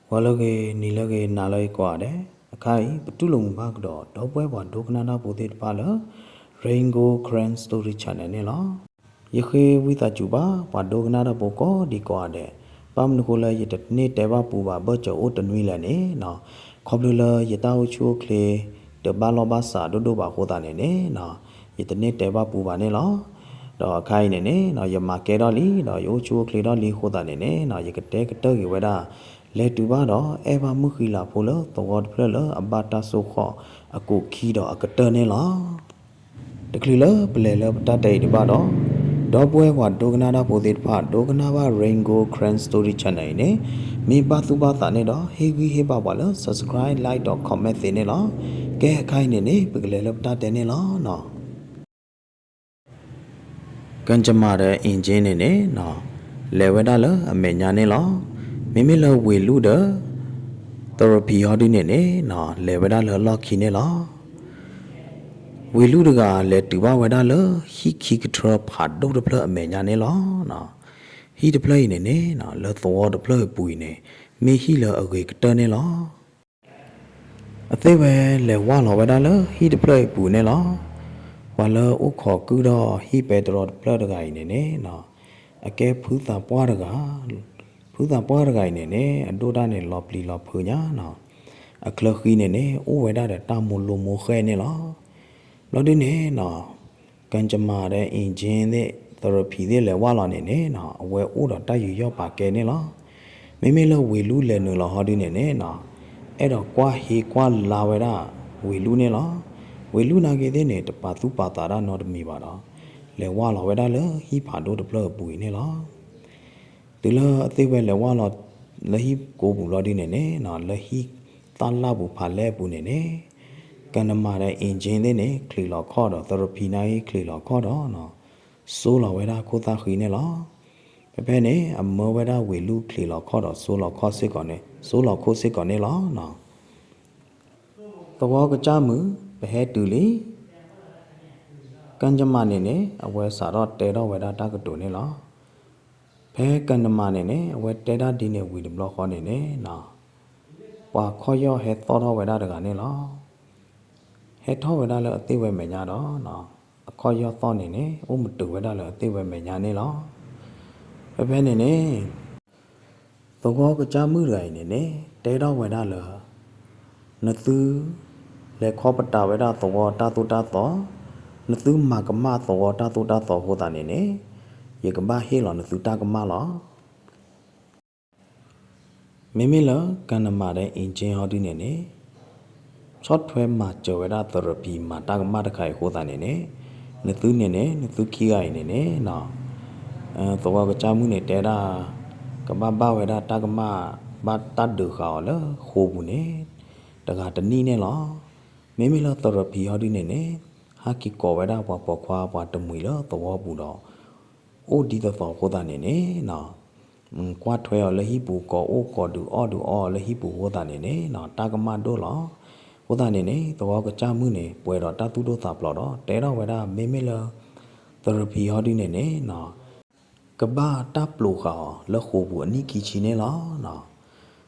ဂီၤလၢအဂ့ၤ, နံၤလၢအဂ့ၤ, နၤလၢအဂ့ၤကိးဂၤဒဲး, အခါအံၤ ပတူၢ်လိာ်မုာ်ဘၣ်ကဒီး ဒီပုၢ်ဝဲၢ်ပှၤဒိကနၣ်တၢ်ဖိသ့ၣ်တဖၣ်လၢ Rain Gold Karen Story Channel န့ၣ်လီၤ. ယဃ့ဝံသးစူၤဘၣ် ပှၤဒိကနၣ်တၢ်ဖိကိးဒံကိးဂၤဒဲး, ဘၣ်မနုၤဃိလၢယတန့ၢ်တဲဘၣ်ပူၤဘၣ် ဘၢၣ်စၢၤအိၣ်တနွံလဲၣ်န့ၣ်, ခီဖျိလၢယတၢ်အိၣ်ဆူၣ်အိၣ်ချ့ တဘၣ်လီၢ်ဘၣ်စးဒိၣ်ဒိၣ်ဘၣ်အဃိသတးန့ၣ်န့ၣ်, ယတန့ၢ်တဲဘၣ်ပူၤဘၣ်န့ၣ်လီၤ. ဒီးအခါအံၤန့ၣ်န့ၣ် ယမၤကဲထီၣ်လံ ဒီးယအိၣ်ဆူၣ်အိၣ်ချ့ထီၣ်လံအဃိသတးန့ၣ်န့ၣ် ယကတဲကတၢၢ်က့ၤဝဲဒၣ် လဲၤတုၤဘၣ်ဒီး အဲၣ်ဘၣ်မုၣ်ဃံလၤဖိလၢသဝီတဖျၢၣ်လၢအဘၣ်တၢ်စိၢ်ဃီၣ်အကူာ်ခံဒီးအကတၢၢ်န့ၣ်လီၤ. တချုးလၢပလဲၤလၢပတၢ်တဲအံၤဒံးဘၣ်ဒီး, ဒီပုၢ်ဝဲၢ်ပှၤဒိကနၣ်တၢ်ဖိသ့ၣ်တဖၣ် ဒိကနၣ်ဘၣ် Rain Gold Karen Story Channel အံၤန့ၣ်, မ့ၢ်ဘၣ်သူၣ်ဘၣ်သးန့ၣ်ဒီး ဟ့ၣ်ဂံၢ်ဟ့ၣ်ဘါပှၤလၢ subscribe, like ဒီး comment သ့န့ၣ်လီၤ. ကဲ အခါအံၤန့ၣ်န့ၣ် ပကလဲၤလၢပတၢ်တဲန့ၣ်လီၤ. ကၠမၤဒီးအ့ၣ်ကၠ့န့ၣ်န့ၣ် လဲၤဝဲဒၣ်လၢအမဲာ်ညါန့ၣ်လီၤ. မ့မ့ၢ်လၢဝ့ၢ်လူၢ်ဒီး သရၣ်ဖံဟီဒုန့ၣ်န့ၣ် လဲၤဝဲဒၣ်လၢအလီၢ်ခံန့ၣ်လီၤ. ဝ့ၢ်လူၢ်တဂၤလဲၤတုၤဘၣ်ဝဲဒၣ်လၢ ဟံၣ်ခံကထြၢဖးဒိၣ်တဖျၢၣ်အမဲာ်ညါန့ၣ်လီၤ. ဟံၣ်တဖျၢၣ်အံၤန့ၣ်န့ၣ် လၢသဝီတဖျၢၣ်အပူၤအံၤန့ၣ် မ့ၢ်ဟံၣ်လၢအဂ့ၤကတၢၢ်န့ၣ်လီၤ. အသ့ၣ်ဝဲလဲၤဝၢ်လီၤဝဲဒၣ်လၢဟံၣ်တဖျၢၣ်အံၤအပူၤန့ၣ်လီၤ. ပှၤလၢအအိၣ်ခိးကုၢ်ဒီးဟံၣ်ပဲတြီတဖျၢၣ်တဂၤအံၤန့ၣ်န့ၣ်, အကဲဖုသးပှၢ်တဂၤ, ဖုသးပှၢ်တဂၤအံၤန့ၣ်န့ၣ် အဒိၣ်တၢ်န့ၣ်လီၤပျံၤလီၤဖုးညါ, အချၢဃံန့ၣ်န့ၣ် အိၣ်ဝဲဒၣ်ဒီးတၢ်မိၢ်လိမိၢ်ဃဲၣ်န့ၣ်လီၤ. ဘျီဒုန့ၣ် ကၠမၤဒီးအ့ၣ်ကၠ့သ့ၣ် သရၣ်ဖံသ့ၣ်လဲၤဝၢ်လီၤန့ၣ်န့ၣ် အဝဲအိၣ်ဒီးတၢ်ယူးယီၣ်ပာ်ကဲန့ၣ်လီၤ. မ့မ့ၢ်လၢဝ့ၢ်လူၢ်လဲၤနုာ်လီၤဟီဒုန့ၣ်န့ၣ် အဲၣ်ဒိးကွၢ်ဟ့ကွၢ်လါဝဲဒၣ်ဝ့ၢ်လူၢ်န့ၣ်လီၤ. ဝ့ၢ်လူၢ်နာ်က့သ့ၣ်န့ၣ် တပာ်သူၣ်ပာ်သးတၢ်နီတမံၤဘၣ်ဒီး လဲၤဝၢ်လီၤဝဲဒၣ်လၢဟံၣ်ဖးဒိၣ်တဖျၢၣ်အပူၤအံၤန့ၣ်လီၤ. တုၤလၢအသ့ၣ်ဝဲလဲၤဝၢ်လီၤ လၢဟံၣ်ကိးပူၤလီၤဒုန့ၣ်န့ၣ် လၢဟံၣ်သၣ်လၢ်ပူၤဖးလဲၢ်အပူၤန့ၣ်န့ၣ် ကၠမၤဒီးအ့ၣ်ကၠ့သ့ၣ်န့ၣ် ချံးလီၤခီၣ်ဒီး သရၣ်ဖံနာ်က့ချံးလီၤခီၣ်ဒီး စိလီၤဝဲဒၣ်ခိၣ်သၣ်ဃံန့ၣ်လီၤ. ဖဲဖဲန့ၣ် အမၢဝဲဒၣ်ဝ့ၢ်လူၢ်ချံးလီၤခီၣ်ဒီး စိလီၤခီၣ်စ့ၢ်ကီးန့ၣ်, စိလီၤခိၣ်စ့ၢ်ကီးန့ၣ်လီၤ. သဝီကစၢ်မုၣ် ပဟဲတုၤလံ. ကၠမၤန့ၣ်န့ၣ် အဝဲစးထီၣ်တဲထီၣ်ဝဲဒၣ်တၢ်ကတိၤန့ၣ်လီၤ. ဖဲကၠမၤန့ၣ်န့ၣ် အဝဲတဲတၢ်ဒ်န့ၣ်ဝံၤတဘျီဃီန့ၣ်န့ၣ် ပှၤခီၣ်ယီၢ်ဟဲသီၣ်ထီၣ်ဝဲဒၣ်တဂၤန့ၣ်လီၤ. ဟဲထီၣ်ဝဲဒၣ်လၢအသ့ၣ်ဝဲမဲာ်ညါဒီး အခီၣ်ယီၢ်သီၣ်န့ၣ်န့ၣ် အိၣ်မုာ်တုၤဝဲဒၣ်လၢအသ့ၣ်ဝဲမဲာ်ညါန့ၣ်လီၤ. ဖဲဖဲန့ၣ်န့ၣ် သဝီကစၢ်မုၣ်တဂၤအံၤန့ၣ်န့ၣ် တဲထီၣ်ဝဲဒၣ်လၢ နသု လဲၤခီပတာ်ဝဲဒၣ်သဝီတၢ်သိၣ်တၢ်သီ, နသုမၤကမၣ်သဝီတၢ်သိၣ်တၢ်သီအဃိသတးန့ၣ်န့ၣ် ယကဘၣ်ဟ့ၣ်လီၤနသုတၢ်ကမၣ်လီၤ. မ့မ့ၢ်လၢကၠမၤဒီးအ့ၣ်ကၠ့ဟီဒုန့ၣ်န့ၣ် ဆီၣ်ထွဲမၤစၢၤဝဲဒၣ်သရၣ်ဖံမၤတၢ်ကမၣ်တခါအံၤအဃိသတးန့ၣ်န့ၣ် နသုန့ၣ်န့ၣ် နသုခံဂၤအံၤန့ၣ်န့ၣ် သဝီကစၢ်မုၣ်န့ၣ်တဲဒၣ် ကဘၣ်ဘၣ်ဝဲဒၣ်တၢ်ကမၣ် ဘၣ်တၢ်ဒုးဃာ်အီၤလၢဃိာ်ပူၤန့ၣ် တဂၤတနံၣ်န့ၣ်လီၤ. မ့မ့ၢ်လၢသရၣ်ဖံဟီဒုန့ၣ်န့ၣ် ဟးက့ၤကိးဝဲဒၣ်ပှၤပိာ်ခွါပှၤတမှံၤလၢသဝီပူၤဒီး အိၣ်ဒ်သိးသိးအဃိသတးန့ၣ်န့ၣ် ကွၢ်ထွဲအီၤလၢဟံၣ်ပူၤကိးအိၣ်ကိးဒုးအီၣ် ဒုးအီၣ်လၢဟံၣ်ပူၤအဃိသတးန့ၣ်န့ၣ် တၢ်ကမၣ်ဒိၣ်လီၤ. အဃိသတးန့ၣ်န့ၣ် သဝီကစၢ်မုၣ်န့ၣ် ပှဲၤဒီးတၢ်သူၣ်ဒိၣ်သးဖျိးဒီး တဲထီၣ်ဝဲဒၣ် မ့မ့ၢ်လၢ သရၣ်ဖံဟီဒုန့ၣ်န့ၣ် ကဘၣ်တၢ်ပျိးဃာ်အီၤလၢဃိာ်ပူၤအနံၣ်ခံဆံန့ၣ်လီၤ.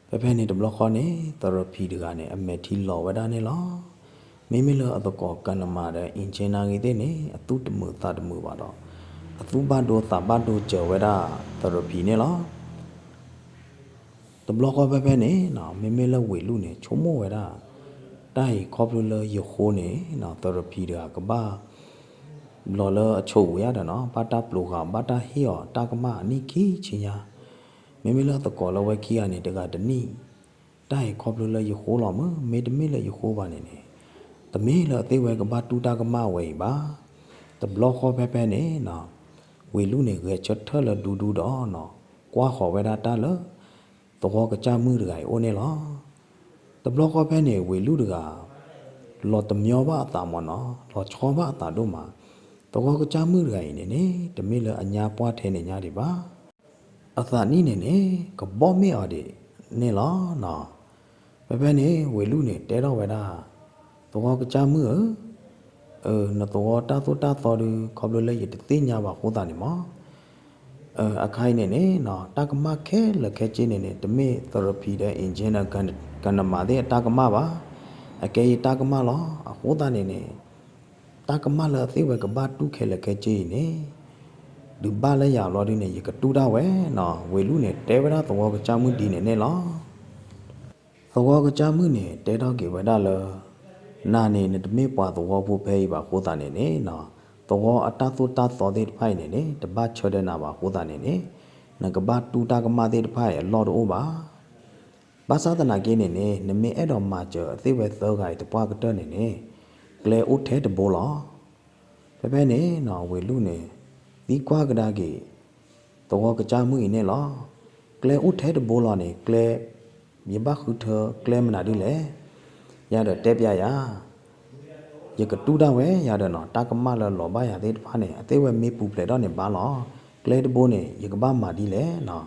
ဖဲဖဲန့ၣ်တဘျီဃီန့ၣ် သရၣ်ဖံတဂၤန့ၣ် အမဲာ်ထံလီၤဝဲဒၣ်န့ၣ်လီၤ. မ့မ့ၢ်လၢအသကိးကၠမၤဒီးအ့ၣ်ကၠ့နာ်က့သ့ၣ်န့ၣ် အသူၣ်တမုာ်သးတမုာ်ဘၣ်ဒီး အသူၣ်ဘၣ်ဒိသးဘၣ်ဒိစၢၤဝဲဒၣ်သရၣ်ဖံန့ၣ်လီၤ. တဘျီဃီဖဲဖဲန့ၣ် မ့မ့ၢ်လၢဝ့ၢ်လူၢ်န့ၣ် ဆိကမိၣ်ဝဲဒၣ် တၢ်အံၤခီဖျိလၢယဃိန့ၣ် သရၣ်ဖံတဂၤကဘၣ် ဘျီလၢအဆိးဝံၤယါဒီးနီၤ ဘၣ်တၢ်ပျိးဃာ် ဘၣ်တၢ်ဟ့ၣ်အီၤတၢ်ကမၣ်အနံၣ်ခံဆံညါ, မ့မ့ၢ်လၢသကိးလၢဝဲခံဂၤန့ၣ် တဂၤတနံၣ်, တၢ်အံၤခီဖျိလၢယဃိလီၤမ့ၢ် မ့တမ့ၢ်လၢယဃိဘၣ်န့ၣ်န့ၣ်, တမ့ၢ်လၢအသ့ၣ်ဝဲကဘၣ်တူၢ်တၢ်ကမၣ်ဝဲအံၤဘၣ်. တဘျီဃီဖဲဖဲန့ၣ် ဝ့ၢ်လူၢ်န့ၣ် ဂဲၤဆၢထၢၣ်လၢဒူဒူဒီး ကွၢ်ဃီၤဝဲဒၣ်တၢ်လၢ သဝီကစၢ်မုၣ်တဂၤအံၤအိၣ်န့ၣ်လီၤ. တဘျီဃီဖဲန့ၣ် ဝ့ၢ်လူၢ်တဂၤ လီၤတမံဘၣ်အသးမ့ၢ်နီၤ လီၤဆီဘၣ်အသးဒိၣ်မး, သဝီကစၢ်မုၣ်တဂၤအံၤန့ၣ်န့ၣ် တမ့ၢ်လၢအညါပှၢ်ထဲန့ၣ်ညါဒံးဘၣ်. အသးနံၣ်န့ၣ်န့ၣ် ကဘီၣ်မ့ၣ်အီၤဒံးန့ၣ်လီၤနီၤ. ဖဲဖဲန့ၣ် ဝ့ၢ်လူၢ်န့ၣ် တဲထီၣ်ဝဲဒၣ် သဝီကစၢ်မုၣ်ဧၢ, နသဝီတၢ်သိၣ်တၢ်သီဒုး ခီဖျိလၢယတသ့ၣ်ညါဘၣ်အဃိသတးန့ၣ်မ့ၢ် အခါအံၤန့ၣ်န့ၣ် တၢ်ကမၣ်ခဲလၢာ်ခဲဆ့န့ၣ်န့ၣ် တမ့ၢ်သရၣ်ဖံးဒီး engine ဒီး ကနမၤသ့ၣ်အတၢ်ကမၣ်ဘၣ်. အကဲယတၢ်ကမၣ်လီၤ. အဃိသတးန့ၣ်န့ၣ် တၢ်ကမၣ်လၢအသ့ၣ်ဝဲကဘၣ်တူၢ်ခဲလၢာ်ခဲဆ့အံၤန့ၣ် ဒုးဘၣ်လၢယၤဘျီဒုန့ၣ် ယကတူၢ်တၢ်ဝဲနီၤ. ဝ့ၢ်လူၢ်န့ၣ် တဲဝဲဒၣ်သဝီကစၢ်မုၣ်ဒ်န့ၣ်န့ၣ်လီၤ. သဝီကစၢ်မုၣ်န့ၣ် တဲထီၣ်က့ၤဝဲဒၣ်လၢ နၤန့ၣ် နတမ့ၢ်ပှၤသဝီဖိဖဲအံၤဘၣ်အဃိသတးန့ၣ်န့ၣ် သဝီအတၢ်သိၣ်တၢ်သီသ့ၣ်တဖၣ်အံၤန့ၣ်န့ၣ် တဘၣ်ဆၢတဲာ်နၤဘၣ်အဃိသတးန့ၣ်န့ၣ် နကဘၣ်တူၢ်တၢ်ကမၣ်သ့ၣ်တဖၣ်အံၤအလီၢ်တအိၣ်ဘၣ်. ဘၣ်ဆၣ်သနာ်က့န့ၣ်န့ၣ် နမ့ၢ်အဲၣ်ဒိးမၤစၢၤအသ့ၣ်ဝဲသၢဂၤအံၤသပှၢ်ကတၢၢ်န့ၣ်န့ၣ် ကျဲအိၣ်ထဲတဘိလီၤ. ဖဲဖဲန့ၣ်နီၤ ဝ့ၢ်လူၢ်န့ၣ် သံကွၢ်ကဒါက့ၤ သဝီကစၢ်မုၣ်အံၤန့ၣ်လီၤ. ကျဲအိၣ်ထဲတဘိလီၤန့ၣ် ကျဲ ယဘၣ်ဃုထၢကျဲမနုၤဒ်လဲၣ်. ယၤဒီးတဲပျးယၤ ယကတူၢ်တၢ်ဝဲယၤဒီးနီၤ တၢ်ကမၣ်လၢလီၤဘၣ်ယၤသ့ၣ်တဖၣ်န့ၣ် အသ့ၣ်ဝဲမ့ၢ်ပူၤဖျဲးထီၣ်န့ၣ်ဘၣ်လီၤ. ကျဲတဘိန့ၣ် ယကဘၣ်မၤဒ်လဲၣ်နီၤ.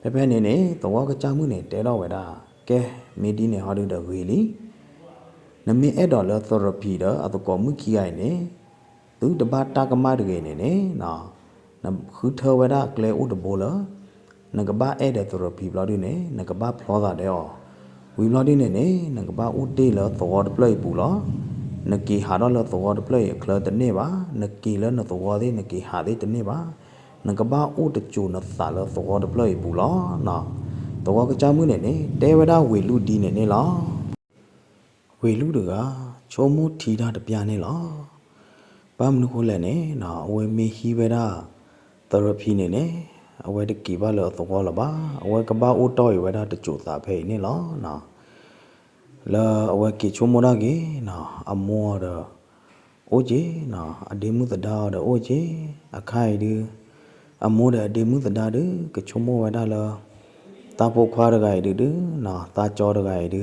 ဖဲဖဲန့ၣ်န့ၣ် သဝီကစၢ်မုၣ်န့ၣ် တဲထီၣ်ဝဲဒၣ် ကဲ မ့ၢ်ဒ်န့ၣ်ဟီဒုဒီးဂ့ၤလံ. နမ့ၢ်အဲၣ်ဒိးလၢသရၣ်ဖံးဒီးအသကိးမုၣ်ခံဂၤအံၤန့ၣ် သုတဘၣ်တၢ်ကမၣ်တဂ့ၤန့ၣ်န့ၣ် နဃုထၢဝဲဒၣ်ကျဲအိၣ်တဘိလၢ နကဘၣ်အဲၣ်ဒီးသရၣ်ဖံးဘျီဒုန့ၣ် နကဘၣ်ဖျီသးဒီးအီၤ. ဝံၤဘျီဒုန့ၣ်န့ၣ် နကဘၣ်အိၣ်တ့ၢ်လၢသဝီတဖျၢၣ်အံၤပူၤလီၤ. နက့ၤဟးထီၣ်လၢသဝီတဖျၢၣ်အံၤအချၢတန့ၢ်ဘၣ်. နက့ၤလၢနသဝီသ့ၣ် နက့ၤဟးသ့ၣ်တန့ၢ်ဘၣ်. နကဘၣ်အိၣ်တစိၤနသးလၢသဝီတဖျၢၣ်အံၤပူၤလီၤ. သဝီကစၢ်မုၣ်န့ၣ်န့ၣ် တဲဝဲဒၣ်ဝ့ၢ်လူၢ်ဒ်န့ၣ်န့ၣ်လီၤ. ဝ့ၢ်လူၢ်တဂၤ ဆိကမိၣ်ထံတၢ်တပျၢ်န့ၣ်လီၤ. ဘၣ်မနုၤဃိလဲၣ်န့ၣ် အဝဲမ့ၢ်ဟံးဝဲဒၣ် သရၣ်ဖံးန့ၣ်န့ၣ် အဝဲတက့ၤဘၣ်လၢအသဝီလၢၤဘၣ်. အဝဲကဘၣ်အိၣ်တီၢ်အံၤဝဲဒၣ်တစိၤသးဖဲအံၤန့ၣ်လီၤ. လၢအဝဲက့ၤဆိကမိၣ်ဒၣ်က့ၤ အမိၢ်အီၤဒီး အိၣ်က့ၤ, အဒ့မုၣ်သဒါအီၤဒီးအိၣ်က့ၤ, အခါအံၤဒု အမိၢ်ဒီးအဒ့မုၣ်သဒါဒု ကဆိကမိၣ်ဝဲဒၣ်လၢ သးဖိခွါတဂၤအံၤဒုဒု သးကၠီတဂၤအံၤဒု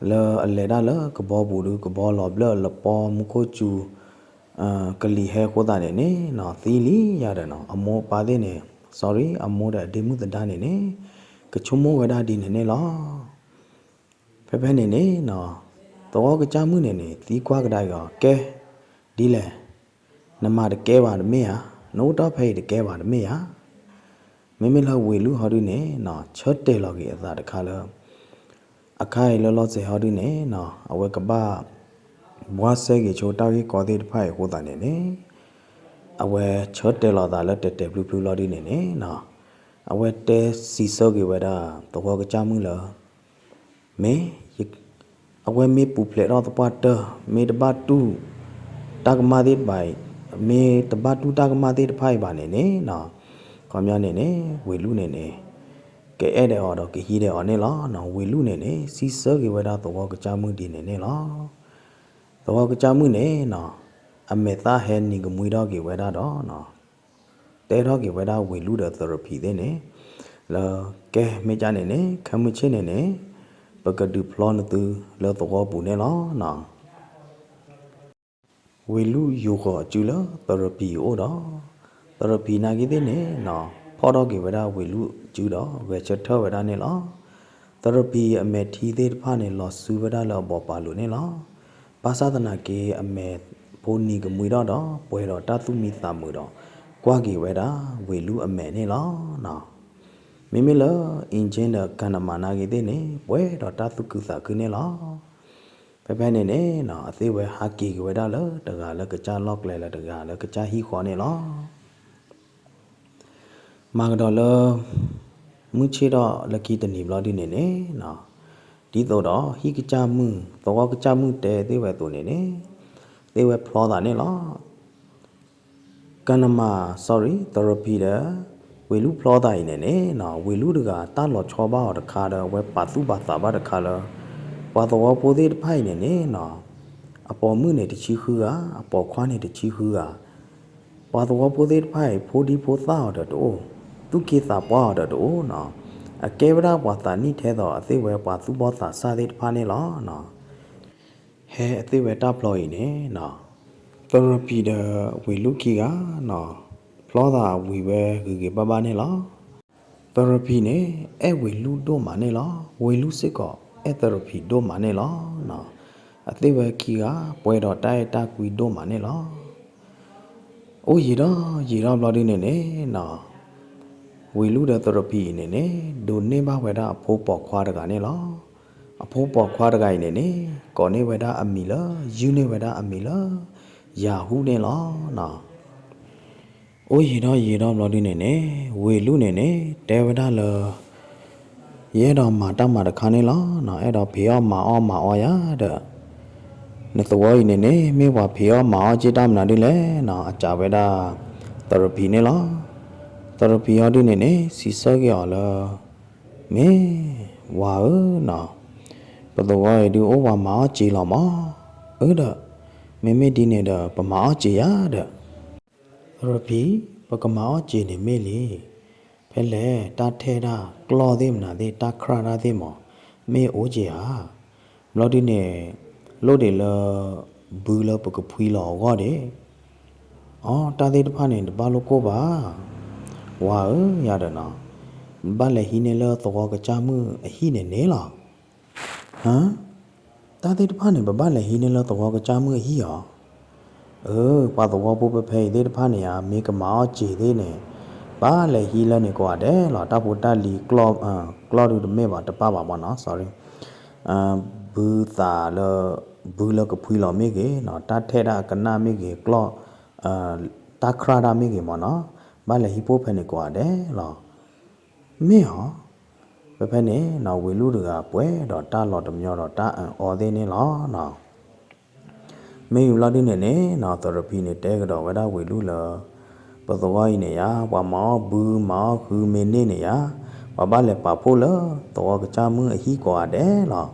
လၢအလဲၤဒၣ်လၢကဘီပူၤဒု ကဘီလီၤဘျၢၣ်လပီ မူခိၣ်စူၤ ကလံၤဟဲအဃိသတးန့ၣ်န့ၣ် သံလံယၤဒီးနီၤ အမိၢ်အပၢ်သ့ၣ်န့ၣ် sorry အမိၢ်ဒီးအဒ့မုၣ်သဒါန့ၣ်န့ၣ် ကဆိကမိၣ်ဝဲဒၣ်ဒ်န့ၣ်န့ၣ်လီၤ. ဖဲဖဲန့ၣ်န့ၣ် သဝီကစၢ်မုၣ်န့ၣ်န့ၣ် သံကွၢ်ကဒါက့ၤအီၤ ကဲ ဒ်လဲၣ်, နမၤတကဲဘၣ်တမ့ၢ်ဧါ, နအိၣ်တ့ၢ်ဖဲအံၤတကဲဘၣ်တမ့ၢ်ဧါ. မ့မ့ၢ်လၢဝ့ၢ်လူၢ်ဟီဒုန့ၣ် ဆၢတဲာ်လီၤက့ၤအသးတခါလၢ အခါအံၤလၢလီၤစဲၤဟီဒုန့ၣ် အဝဲကဘၣ် ဘှါစဲက့ၤဆိတၢ်ဂ့ၢ်ကီသ့ၣ်တဖၣ်အံၤအဃိသတးန့ၣ်န့ၣ် အဝဲဆၢတဲာ်လီၤသးလၢတဲာ်တဲာ်ဖျုဖျုလီၤဒုန့ၣ်န့ၣ် အဝဲတဲစံးဆၢက့ၤဝဲဒၣ် သဝီကစၢ်မုၣ်လၢ မ့ၢ် အဝဲမ့ၢ်ပူၤဖျဲးထီၣ်သပှၢ်တၢၢ် မ့ၢ်တဘၣ်တူၢ် တၢ်ကမၣ်သ့ၣ်တဖၣ်အံၤ မ့ၢ်တဘၣ်တူၢ်တၢ်ကမၣ်သ့ၣ်တဖၣ်အံၤဘၣ်န့ၣ်န့ၣ် ခီပညီန့ၣ်န့ၣ် ဝ့ၢ်လူၢ်န့ၣ်န့ၣ် ကအဲၣ်ဒိးအီၤဒီးကဟံးဒိးအီၤန့ၣ်လီၤ. ဝ့ၢ်လူၢ်န့ၣ်န့ၣ် စံးဆၢက့ၤဝဲဒၣ်သဝီကစၢ်မုၣ်ဒ်န့ၣ်န့ၣ်လီၤ. သဝီကစၢ်မုၣ်န့ၣ် အမဲာ်သၣ်ဟဲနံၤကမှံထီၣ်က့ၤဝဲဒၣ်ဒီး တဲထီၣ်က့ၤဝဲဒၣ်ဝ့ၢ်လူၢ်ဒီးသရၣ်ဖံးသ့ၣ်န့ၣ် လၢ ကဲ မ့ၢ်ကန့ၣ်န့ၣ် ခဲမုၢ်ဆ့ၣ်န့ၣ်န့ၣ် ပကဒုးဖျီနသုလၢသဝီပူၤန့ၣ်လီၤ. ဝ့ၢ်လူၢ်ယိၤဃီၤအစုလၢသရၣ်ဖံးအအိၣ်ဒီး သရၣ်ဖံးနာ်က့သ့ၣ်န့ၣ် ဖီၣ်ထီၣ်က့ၤဝဲဒၣ်ဝ့ၢ်လူၢ်အစုဒီး ဂဲၤဆၢထၢၣ်ဝဲဒၣ်န့ၣ်လီၤ. သရၣ်ဖံးအမဲာ်ထံသ့ၣ်တဖၣ်န့ၣ် လီၤစုဝဲဒၣ်လၢအဘီးပာ်လိၤန့ၣ်လီၤ. ဘၣ်ဆၣ်သနာ်က့ အမဲာ်ဖိနံၤကမှံထီၣ်ဒီး ပှဲၤဒီးတၢ်သူၣ်မံသးမုာ်ဒီး ကွၢ်က့ၤဝဲဒၣ်ဝ့ၢ်လူၢ်အမဲာ်န့ၣ်လီၤ. မ့မ့ၢ်လၢ engine ဒီးကနမၤနာ်က့သ့ၣ်န့ၣ် ပှဲၤဒီးတၢ်သူၣ်ခုသးခုန့ၣ်လီၤ. ဖဲဖဲန့ၣ်န့ၣ် အသ့ၣ်ဝဲဟးက့ၤက့ၤဝဲဒၣ်လၢတဂၤလၢကစၢ်လီၢ်ကျဲလၢတဂၤလၢကစၢ်ဟံၣ်ဃီန့ၣ်လီၤ. မၤကဒီးလၢ မုၢ်ဆ့ၣ်ထီၣ်လၢခံတနံၤဘျီဒ်န့ၣ်န့ၣ် ဒ်သိးဒီးဟံၣ်ကစၢ်မုၣ် သဝီကစၢ်မုၣ်တဲသ့ၣ်ဝဲအသိးန့ၣ်န့ၣ် သ့ၣ်ဝဲဖျီသးန့ၣ်လီၤ. ကနမၤ sorry သရၣ်ဖံးဒီး ဝ့ၢ်လူၢ်ဖျီသးအံၤန့ၣ်န့ၣ် ဝ့ၢ်လူၢ်တဂၤတၢ်လီၤဆီဘၣ်အီၤတခါဒီး အဝဲပာ်သူၣ်ပာ်သးဘၣ်တခါလၢ ပှၤသဝီဖိသ့ၣ်တဖၣ်အံၤန့ၣ်န့ၣ် အပိာ်မုၣ်န့ၣ်တဆံဃုဂၤ အပိာ်ခွါန့ၣ်တဆံဃုဂၤ ပှၤသဝီဖိသ့ၣ်တဖၣ်အံၤ ဖိဒံဖိသၣ်အီၤဒီးတအိၣ် သူၣ်က့သးပှၢ်အီၤဒီးတအိၣ်နီၤ အကဲဝဲဒၣ်ပှၤသးနံၣ်ထဲသိးအသ့ၣ်ဝဲပှၤသူၣ်ဘီၣ်သးစၢ်သ့ၣ်တဖၣ်န့ၣ်လီၤ. ဟဲအသ့ၣ်ဝဲတၢ်ဖျီအံၤန့ၣ်နီၤ သရၣ်ဖံးဒီးဝ့ၢ်လူၢ်ခံဂၤနီၤ ဖျီသးဝံၤဝဲဂ့ၤဂ့ၤဘၣ်ဘၣ်န့ၣ်လီၤ. သရၣ်ဖံးန့ၣ် အဲၣ်ဝ့ၢ်လူၢ်ဒိၣ်မးန့ၣ်လီၤ. ဝ့ၢ်လူၢ်စ့ၢ်ကီး အဲၣ်သရၣ်ဖံးဒိၣ်မးန့ၣ်လီၤ. အသ့ၣ်ဝဲခံဂၤ ပှဲၤဒီးတၢ်အဲၣ်တၢ်ကွံဒိၣ်မးန့ၣ်လီၤ. အိၣ်ယံာ်ထီၣ်ယံာ်ထီၣ်ဘျီဒုန့ၣ်န့ၣ်နီၤ, ဝ့ၢ်လူၢ်ဒီးသရဖံအံၤန့ၣ်န့ၣ် ဒိးန့ၢ်ဘၣ်ဝဲဒၣ်အဖိပိာ်ခွါတဂၤန့ၣ်လီၤ. အဖိပိာ်ခွါတဂၤအံၤန့ၣ်န့ၣ် ကိးန့ၢ်ဝဲဒၣ်အမံၤလၢ ယုၢ်န့ၢ်ဝဲဒၣ်အမံၤလၢ ယၤဟူန့ၣ်လီၤနီၤ. အိၣ်ယံာ်ထီၣ်ယံာ်ထီၣ်ဘျီဒုန့ၣ်န့ၣ် ဝ့ၢ်လူၢ်န့ၣ်န့ၣ် တဲဝဲဒၣ်လၢ ယအဲၣ်ဒိးမၤတၢ်မၤတခါန့ၣ်လီၤနီၤ, အဲၣ်ဒိးဖံးအီၣ်မၤအီၣ်မၤအီယၤဒီး နသဝီအံၤန့ၣ်န့ၣ် မ့ၢ်ပှၤဖံးအီၣ်မၤအီၣ်က့ၤတၢ်မနုၤဒ်လဲၣ်နီၤ, အစံးဝဲဒၣ် သရဖံန့ၣ်လီၤ. သရဖံအီၤဒုန့ၣ်န့ၣ် စံးဆၢက့ၤအီၤလၢ မ့ၢ်ဝၤဧၢနီၤ, ပသဝီအံၤဒုအိၣ်ပှၤမၤအီၣ်စ့လီၤမး, အၢဒီး မ့မ့ၢ်ဒ်န့ၣ်ဒီး ပမၤအီၣ်စ့ယၤဒီး သရဖံ, ပကမၤအီၣ်စ့န့ၣ်မ့ၢ်လံ, ဖဲလဲၣ်တၢ်ထဲၣ်တၢ်ကျီၢ်သ့ၣ်မနုၤသ့ၣ် တၢ်ခြၢ်တၢ်သ့ၣ်မး မ့ၢ်အိၣ်က့ၤဧါ. ဘျီဒုန့ၣ် လိၣ်ဒံးလၢ ဘုလၢပကဖှံလီၤအဂီၢ်ဒံး, အီ တၢ်သ့ၣ်တဖၣ်န့ၣ် တဘၣ်လိၣ်ကိၢ်ဘၣ်, ဝၤဧၢယၤဒီးနီၤ, ဘၣ်လဲၤဟံးန့ၢ်လၢသဝီကစၢ်မုၣ်အဟံၣ်န့ၣ်န့ၣ်လီၤ. ဟါ, တၢ်သ့ၣ်တဖၣ်န့ၣ် ပဘၣ်လဲၤဟံးန့ၢ်လၢသဝီကစၢ်မုၣ်အဟံၣ်အီၤ. အၢ, ပှၤသဝီဖိဖဲဖဲအံၤသ့ၣ်တဖၣ်န့ၣ်ဧါ, မ့ၢ်ကမၤအီၣ်စ့သ့ၣ်န့ၣ် ဘၣ်လဲၤဟံးလၢန့ၣ်ကိးဂၤဒဲးလီၤ. တၢ်ဖိတၢ်လံၤ ကျီၢ်ဒုတမ့ၢ်ဘၣ် တပၣ်ဘၣ်မးနီၤ, sorry, ဘုသးလၢ ဘုလၢကဖှံလီၤမ့ၢ်ဂ့ၤနီၤ, တၢ်ထဲၣ်တၢ်အကနၣ်မ့ၢ်ဂ့ၤ, ကျီၢ် တၢ်ခြၢ်တၢ်မ့ၢ်ဂ့ၤမးနီၤ, ဘၣ်လဲၤဟံးပိၢ်ဖဲန့ၣ်ကိးဂၤဒဲးလီၤ. မ့ၢ်အီၤ, ဖဲဖဲန့ၣ်နီၤ ဝ့ၢ်လူၢ်တဂၤပှဲၤဒီးတၢ်လီၤတမညီဒီးတၢ်အၢၣ်အီသ့ၣ်န့ၣ်လီၤနီၤ. မ့ၢ်ဘျီဒုန့ၣ်န့ၣ်နီၤ သရဖံန့ၣ်တဲကဒီးဝဲဒၣ်ဝ့ၢ်လူၢ်လၢ ပသဝီအံၤန့ၣ်ယါ ပှၤမၤအီၣ်ဘုမၤအီၣ်ဃုမ့ၢ်န့ၢ်န့ၣ်ယါ ပှၤဘၣ်လဲၤပာ်ဖှိၣ်လၢသဝီကစၢ်မုၣ်အဟံၣ်ကိးဂၤဒဲးလီၤ.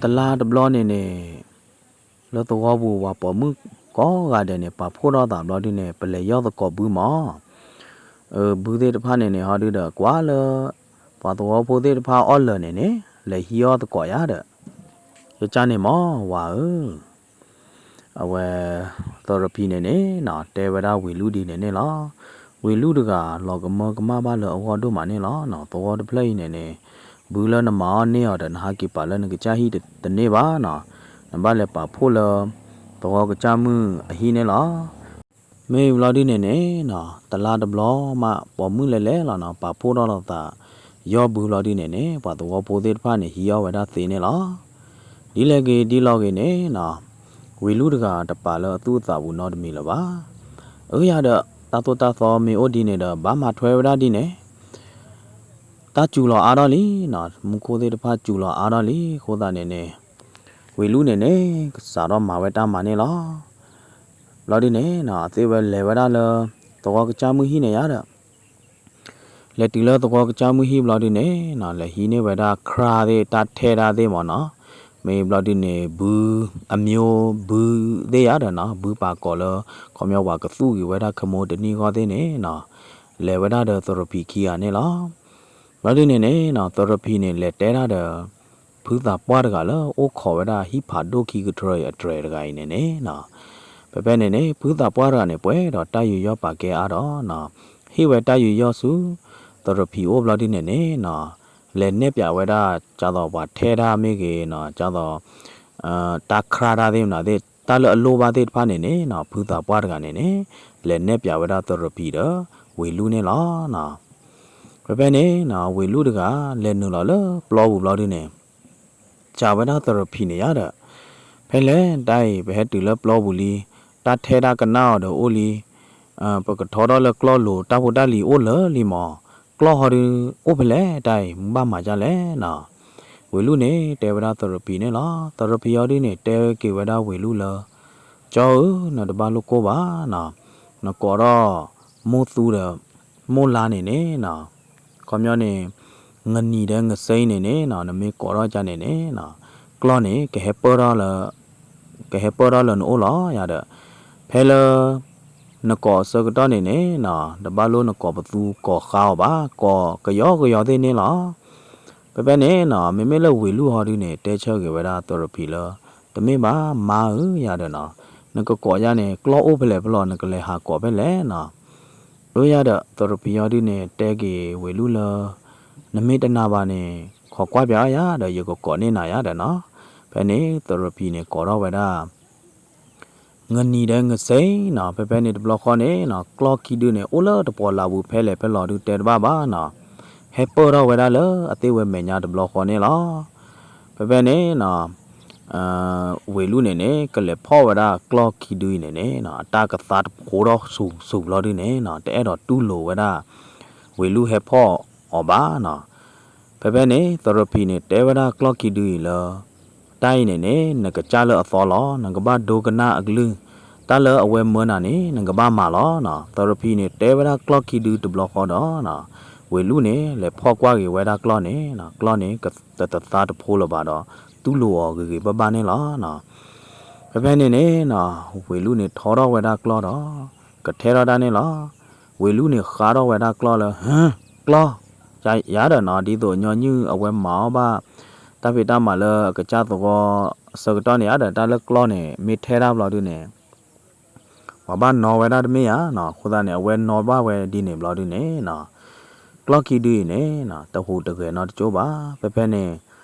တလါတဘျီန့ၣ်န့ၣ် လၢသဝီပူၤပှၤပိာ်မုၣ်ကိးဂၤဒဲးန့ၣ် ပာ်ဖှိၣ်ထီၣ်သးဘျီဒုန့ၣ် ပလဲၤယီၢ်သကိးဘုမး အၢ ဘုသ့ၣ်တဖၣ်န့ၣ်န့ၣ် ဟီဒုဒီး ကွၢ်လၢ ပှၤသဝီဖိသ့ၣ်တဖၣ်အီၣ်လၢာ်န့ၣ်န့ၣ် လဲၤဟံးအီၣ်သကိးယၤဒီး ယကၢ်န့ၣ်မး ဝၤဧၢ, အဝဲ သရဖံန့ၣ်န့ၣ်နီၤ တဲဝဲဒၣ်ဝ့ၢ်လူၢ်ဒ်န့ၣ်န့ၣ်လီၤ. ဝ့ၢ်လူၢ်တဂၤ လီၤကမၢကမၣ်ဘၣ်လၢအဂီၢ်ဒိၣ်မးန့ၣ်လီၤ. သဝီတဖျၢၣ်အံၤန့ၣ်န့ၣ် ဘုလၢနမၤအီၣ်န့ၢ်အီၤဒီး နဟးက့ၤပာ်လၢနကစၢ်ဟံၣ်တန့ၢ်ဘၣ်နီၤ, နဘၣ်လဲၤပာ်ဖှိၣ်လၢ သဝီကစၢ်မုၣ်အဟံၣ်န့ၣ်လီၤ. မ့ၢ်ဘျီဒုန့ၣ်န့ၣ်နီၤ တလါတဘျီမး ပိာ်မုၣ်လဲၤလဲၤလီၤနီၤ ပာ်ဖှိၣ်ထီၣ်လီၤသး ယီၢ်ဘုလီၤဒုန့ၣ်န့ၣ် ပှၤသဝီဖိသ့ၣ်တဖၣ်န့ၣ် ဟံးအီၣ်ဝဲဒၣ်သ့န့ၣ်လီၤ. ဒ်လဲၣ်ဂ့ၤဒ်လဲၣ်ဂ့ၤန့ၣ်နီၤ ဝ့ၢ်လူၢ်တဂၤတပာ်လၢအသူၣ်အသးပူၤနီတမံၤလၢၤဘၣ်. အၢယၤဒီး တၢ်သိၣ်တၢ်သီမ့ၢ်အိၣ်ဒ်န့ၣ်ဒီး ဘၣ်မၤထွဲဝဲဒၣ်ဒ်န့ၣ် တၢ်စူၤလီၤအါထီၣ်လံနီၤ မူခိၣ်သ့ၣ်တဖၣ်စူၤလီၤအါထီၣ်လံ အဃိသတးန့ၣ်န့ၣ် ဝ့ၢ်လူၢ်န့ၣ်န့ၣ် ကစးထီၣ်မၤဝဲတၢ်မၤန့ၣ်လီၤ. ဘျီဒုန့ၣ်နီၤ အသ့ၣ်ဝဲလဲၤဝဲဒၣ်လၢ သဝီကစၢ်မုၢ်ဟံၣ်န့ၣ်ယါဒီး လဲၤတုၤလၢသဝီကစၢ်မုၢ်ဟံၣ်ဘျီဒုန့ၣ်နီၤ လဲၤဟံးန့ၢ်ဝဲဒၣ်ခြၢ်သ့ၣ် တၢ်ထဲၣ်တၢ်သ့ၣ်မးနီၤ, မ့ၢ်ဘျီဒုန့ၣ် ဘု အမျိုး ဘုသ့ၣ်ယါဒီးနီၤ ဘုပာ်ကိးလၢ ခီပညီပှၤကသူၣ်က့ၤဝဲဒၣ်ခမိတနံၣ်ဂီၢ်သ့ၣ်န့ၣ်နီၤ လဲၤဝဲဒၣ်ဒီးသရဖံခံဂၤန့ၣ်လီၤ. ဘျီဒုန့ၣ်န့ၣ်နီၤ သရဖံန့ၣ် လဲၤတဲဒၣ်ဒီး ဖုသးပှၢ်တဂၤလၢအိၣ်ခိးဝဲဒၣ်ဟံၣ်ဖးဒိၣ်ခံကတြၢအံၤအတြဲၤတဂၤအံၤန့ၣ်န့ၣ်နီၤ, ဖဲဖဲန့ၣ်န့ၣ် ဖုသးပှၢ်တဂၤန့ၣ် ပှဲၤဒီးတၢ်ယူးယီၣ်ပာ်ကဲအါဒီးနီၤ, ဟ့ၣ်ဝဲတၢ်ယူးယီၣ်ဆူ သရဖံအိၣ်ဘျီဒုန့ၣ်န့ၣ်နီၤ, လဲၤနဲၣ်ပၠးဝဲဒၣ် ကသိးပှၤထဲၣ်တၢ်မ့ၢ်ဂ့ၤနီၤ ကသိး တၢ်ခြၢ်တၢ်သ့ၣ်မနုၤသ့ၣ် တၢ်လၢအလိၣ်ဘၣ်သ့ၣ်တဖၣ်န့ၣ်န့ၣ်နီၤ ဖုသးပှၢ်တဂၤန့ၣ်န့ၣ် လဲၤနဲၣ်ပၠးဝဲဒၣ်သရဖံဒီးဝ့ၢ်လူၢ်န့ၣ်လီၤ. ဖဲဖဲန့ၣ်နီၤ ဝ့ၢ်လူၢ်တဂၤ လဲၤနုာ်လီၤလၢပျီပူၤဘျီဒုန့ၣ် စံးဝဲဒၣ်သရဖံန့ၣ်ယါဒီး ဖဲလဲၣ်တၢ်အံၤ ပဟဲတုၤလၢပျီပူၤလံ, တၢ်ထဲၣ်တၢ်ကနၣ်အီၤဒီးအိၣ်လံ, ပကထီထီၣ်လၢကျီၢ်လိၤ တၢ်ဖိတၢ်လံၤအိၣ်လၢာ်လံမး, ကျီၢ်ဟီဒု အိၣ်ဖဲလဲၣ်တၢ်အံၤ မ့ၢ်ဘၣ်မၤဒ်လဲၣ်နီၤ. ဝ့ၢ်လူၢ်န့ၣ် တဲဝဲဒၣ်သရဖံန့ၣ်လီၤ. သရဖံအီၤဒုန့ၣ် တဲက့ၤဝဲဒၣ်ဝ့ၢ်လူၢ်လၢ ကၠီဧၢ, နတဘၣ်လိၣ်ကိၢ်ဘၣ်နီၤ, နကိးထီၣ် မိၢ်သူဒီး မိၢ်လါန့ၣ်န့ၣ်နီၤ, ခီပညီန့ၣ် နနံၤဒီးနစ့န့ၣ်န့ၣ်နီၤ, နမ့ၢ်ကိးထီၣ်ကၠီန့ၣ်န့ၣ်နီၤ, ကျီၢ်န့ၣ် ကဟဲပၢၢ်ထီၣ်လၢ ကဟဲပၢၢ်ထီၣ်လၢနအိၣ်လီၤယါဒီး ဖဲလၢ နကိးအဆၢကတီၢ်န့ၣ်န့ၣ်နီၤ, တဘၣ်လိၣ်နကိးပသူကိးဃါအီၤဘၣ်, ကိးကယီကယီသ့ၣ်န့ၣ်လီၤ. ဖဲဖဲန့ၣ်နီၤ, မ့မ့ၢ်လၢဝ့ၢ်လူၢ်ဟီဒုန့ၣ် တဲဆၢက့ၤဝဲဒၣ်သရဖံလၢ တမ့ၢ်ဘၣ် မါဧၢယၤဒီးနီၤ, နကကိးယၤန့ၣ် ကျီၢ်အိၣ်ဖဲလဲၣ်ဖဲလဲၣ် နကလဲၤဟးကိးဖဲလဲၣ်နီၤ. အၢယၤဒီး သရဖံဟီဒုန့ၣ် တဲက့ၤဝ့ၢ်လူၢ်လၢ နမ့ၢ်တနာ်ဘၣ်န့ၣ် ခိးကွၢ်ပၠးယၤဒီး ယကကိးန့ၢ်နၤယၤဒီးနီၤ. ဖဲန့ၣ် သရဖံန့ၣ် ကိးထီၣ်ဝဲဒၣ် ငနံၤဒဲးငစဲနီၤ, ဖဲဖဲန့ၣ်တဘျီဃီန့ၣ်နီၤ ကျီၢ်ခံဒုန့ၣ် အိၣ်လၢတပှီၤလၢ်ပူၤဖဲလဲၣ်ဖဲလဲၣ်ဒုးတဲတဘၣ်ဘၣ်နီၤ, ဟဲပၢၢ်ထီၣ်ဝဲဒၣ်လၢအသ့ၣ်ဝဲမဲာ်ညါတဘျီဃီန့ၣ်လီၤ. ဖဲဖဲန့ၣ်နီၤ ဝ့ၢ်လူၢ်န့ၣ်န့ၣ် ကလဲၤဖီၣ်ဝဲဒၣ်ကျီၢ်ခံဒုအံၤန့ၣ်န့ၣ်နီၤ အတၢ်ကသါတဖိထီၣ်ဆူၣ်ဆူၣ်ဘျီဒုန့ၣ်နီၤ တအဲၣ်ဒိးတူၢ်လိာ်ဝဲဒၣ် ဝ့ၢ်လူၢ်ဟဲဖီၣ်အီၤဘၣ်နီၤ. ဖဲဖဲန့ၣ် သရဖံန့ၣ် တဲဝဲဒၣ်ကျီၢ်ခံဒုအံၤလၢ တၢ်အံၤန့ၣ်န့ၣ် နကစၢ်လၢအသီလီၤ, နကဘၣ်ဒိကနၣ်အကလုၢ်, တၢ်လၢအဝဲမၢနၤန့ၣ် နကဘၣ်မၤလီၤနီၤ. သရဖံန့ၣ် တဲဝဲဒၣ်ကျီၢ်ခံဒုတဘျီဃီဒီးနီၤ ဝ့ၢ်လူၢ်န့ၣ် လဲၤဖီၣ်ကွၢ်က့ၤဝဲဒၣ်ကျီၢ်န့ၣ်နီၤ ကျီၢ်န့ၣ် တတသါတဖိလၢၤဘၣ်ဒီး တူၢ်လိာ်အီၤဂ့ၤဂ့ၤဘၣ်ဘၣ်န့ၣ်လီၤနီၤ. ဖဲဖဲန့ၣ်န့ၣ်နီၤ ဝ့ၢ်လူၢ်န့ၣ်ထီထီၣ်ဝဲဒၣ်ကျီၢ်ဒီး ကထဲထီၣ်တၢ်န့ၣ်လီၤ. ဝ့ၢ်လူၢ်န့ၣ်ဃါထီၣ်ဝဲဒၣ်ကျီၢ်လၢ ဟၢ ကျီၢ် ယၤဒီးနီၤ ဒ်သိးညီနုၢ်အဝဲမၤအီၣ်ဘၣ် တၢ်ဖံးတၢ်မၤလၢအကစၢ်သဝီအဆၢကတီၢ်န့ၣ် ယၤဒီးတၢ်လၢကျီၢ်န့ၣ် မ့ၢ်ထဲတၢ်ဘျီဒုန့ၣ် ပှၤဘၣ်နီၣ်ဝဲဒၣ်တမ့ၢ်ဧါနီၤ. အဃိသတးန့ၣ် အဝဲနီၣ်ဘၣ်ဝဲဒ်န့ၣ်ဘျီဒုန့ၣ်နီၤ ကျီၢ်ခံဒုအံၤန့ၣ်နီၤ တဟူးတဂဲၤနီတကၠိဘၣ်. ဖဲဖဲန့ၣ်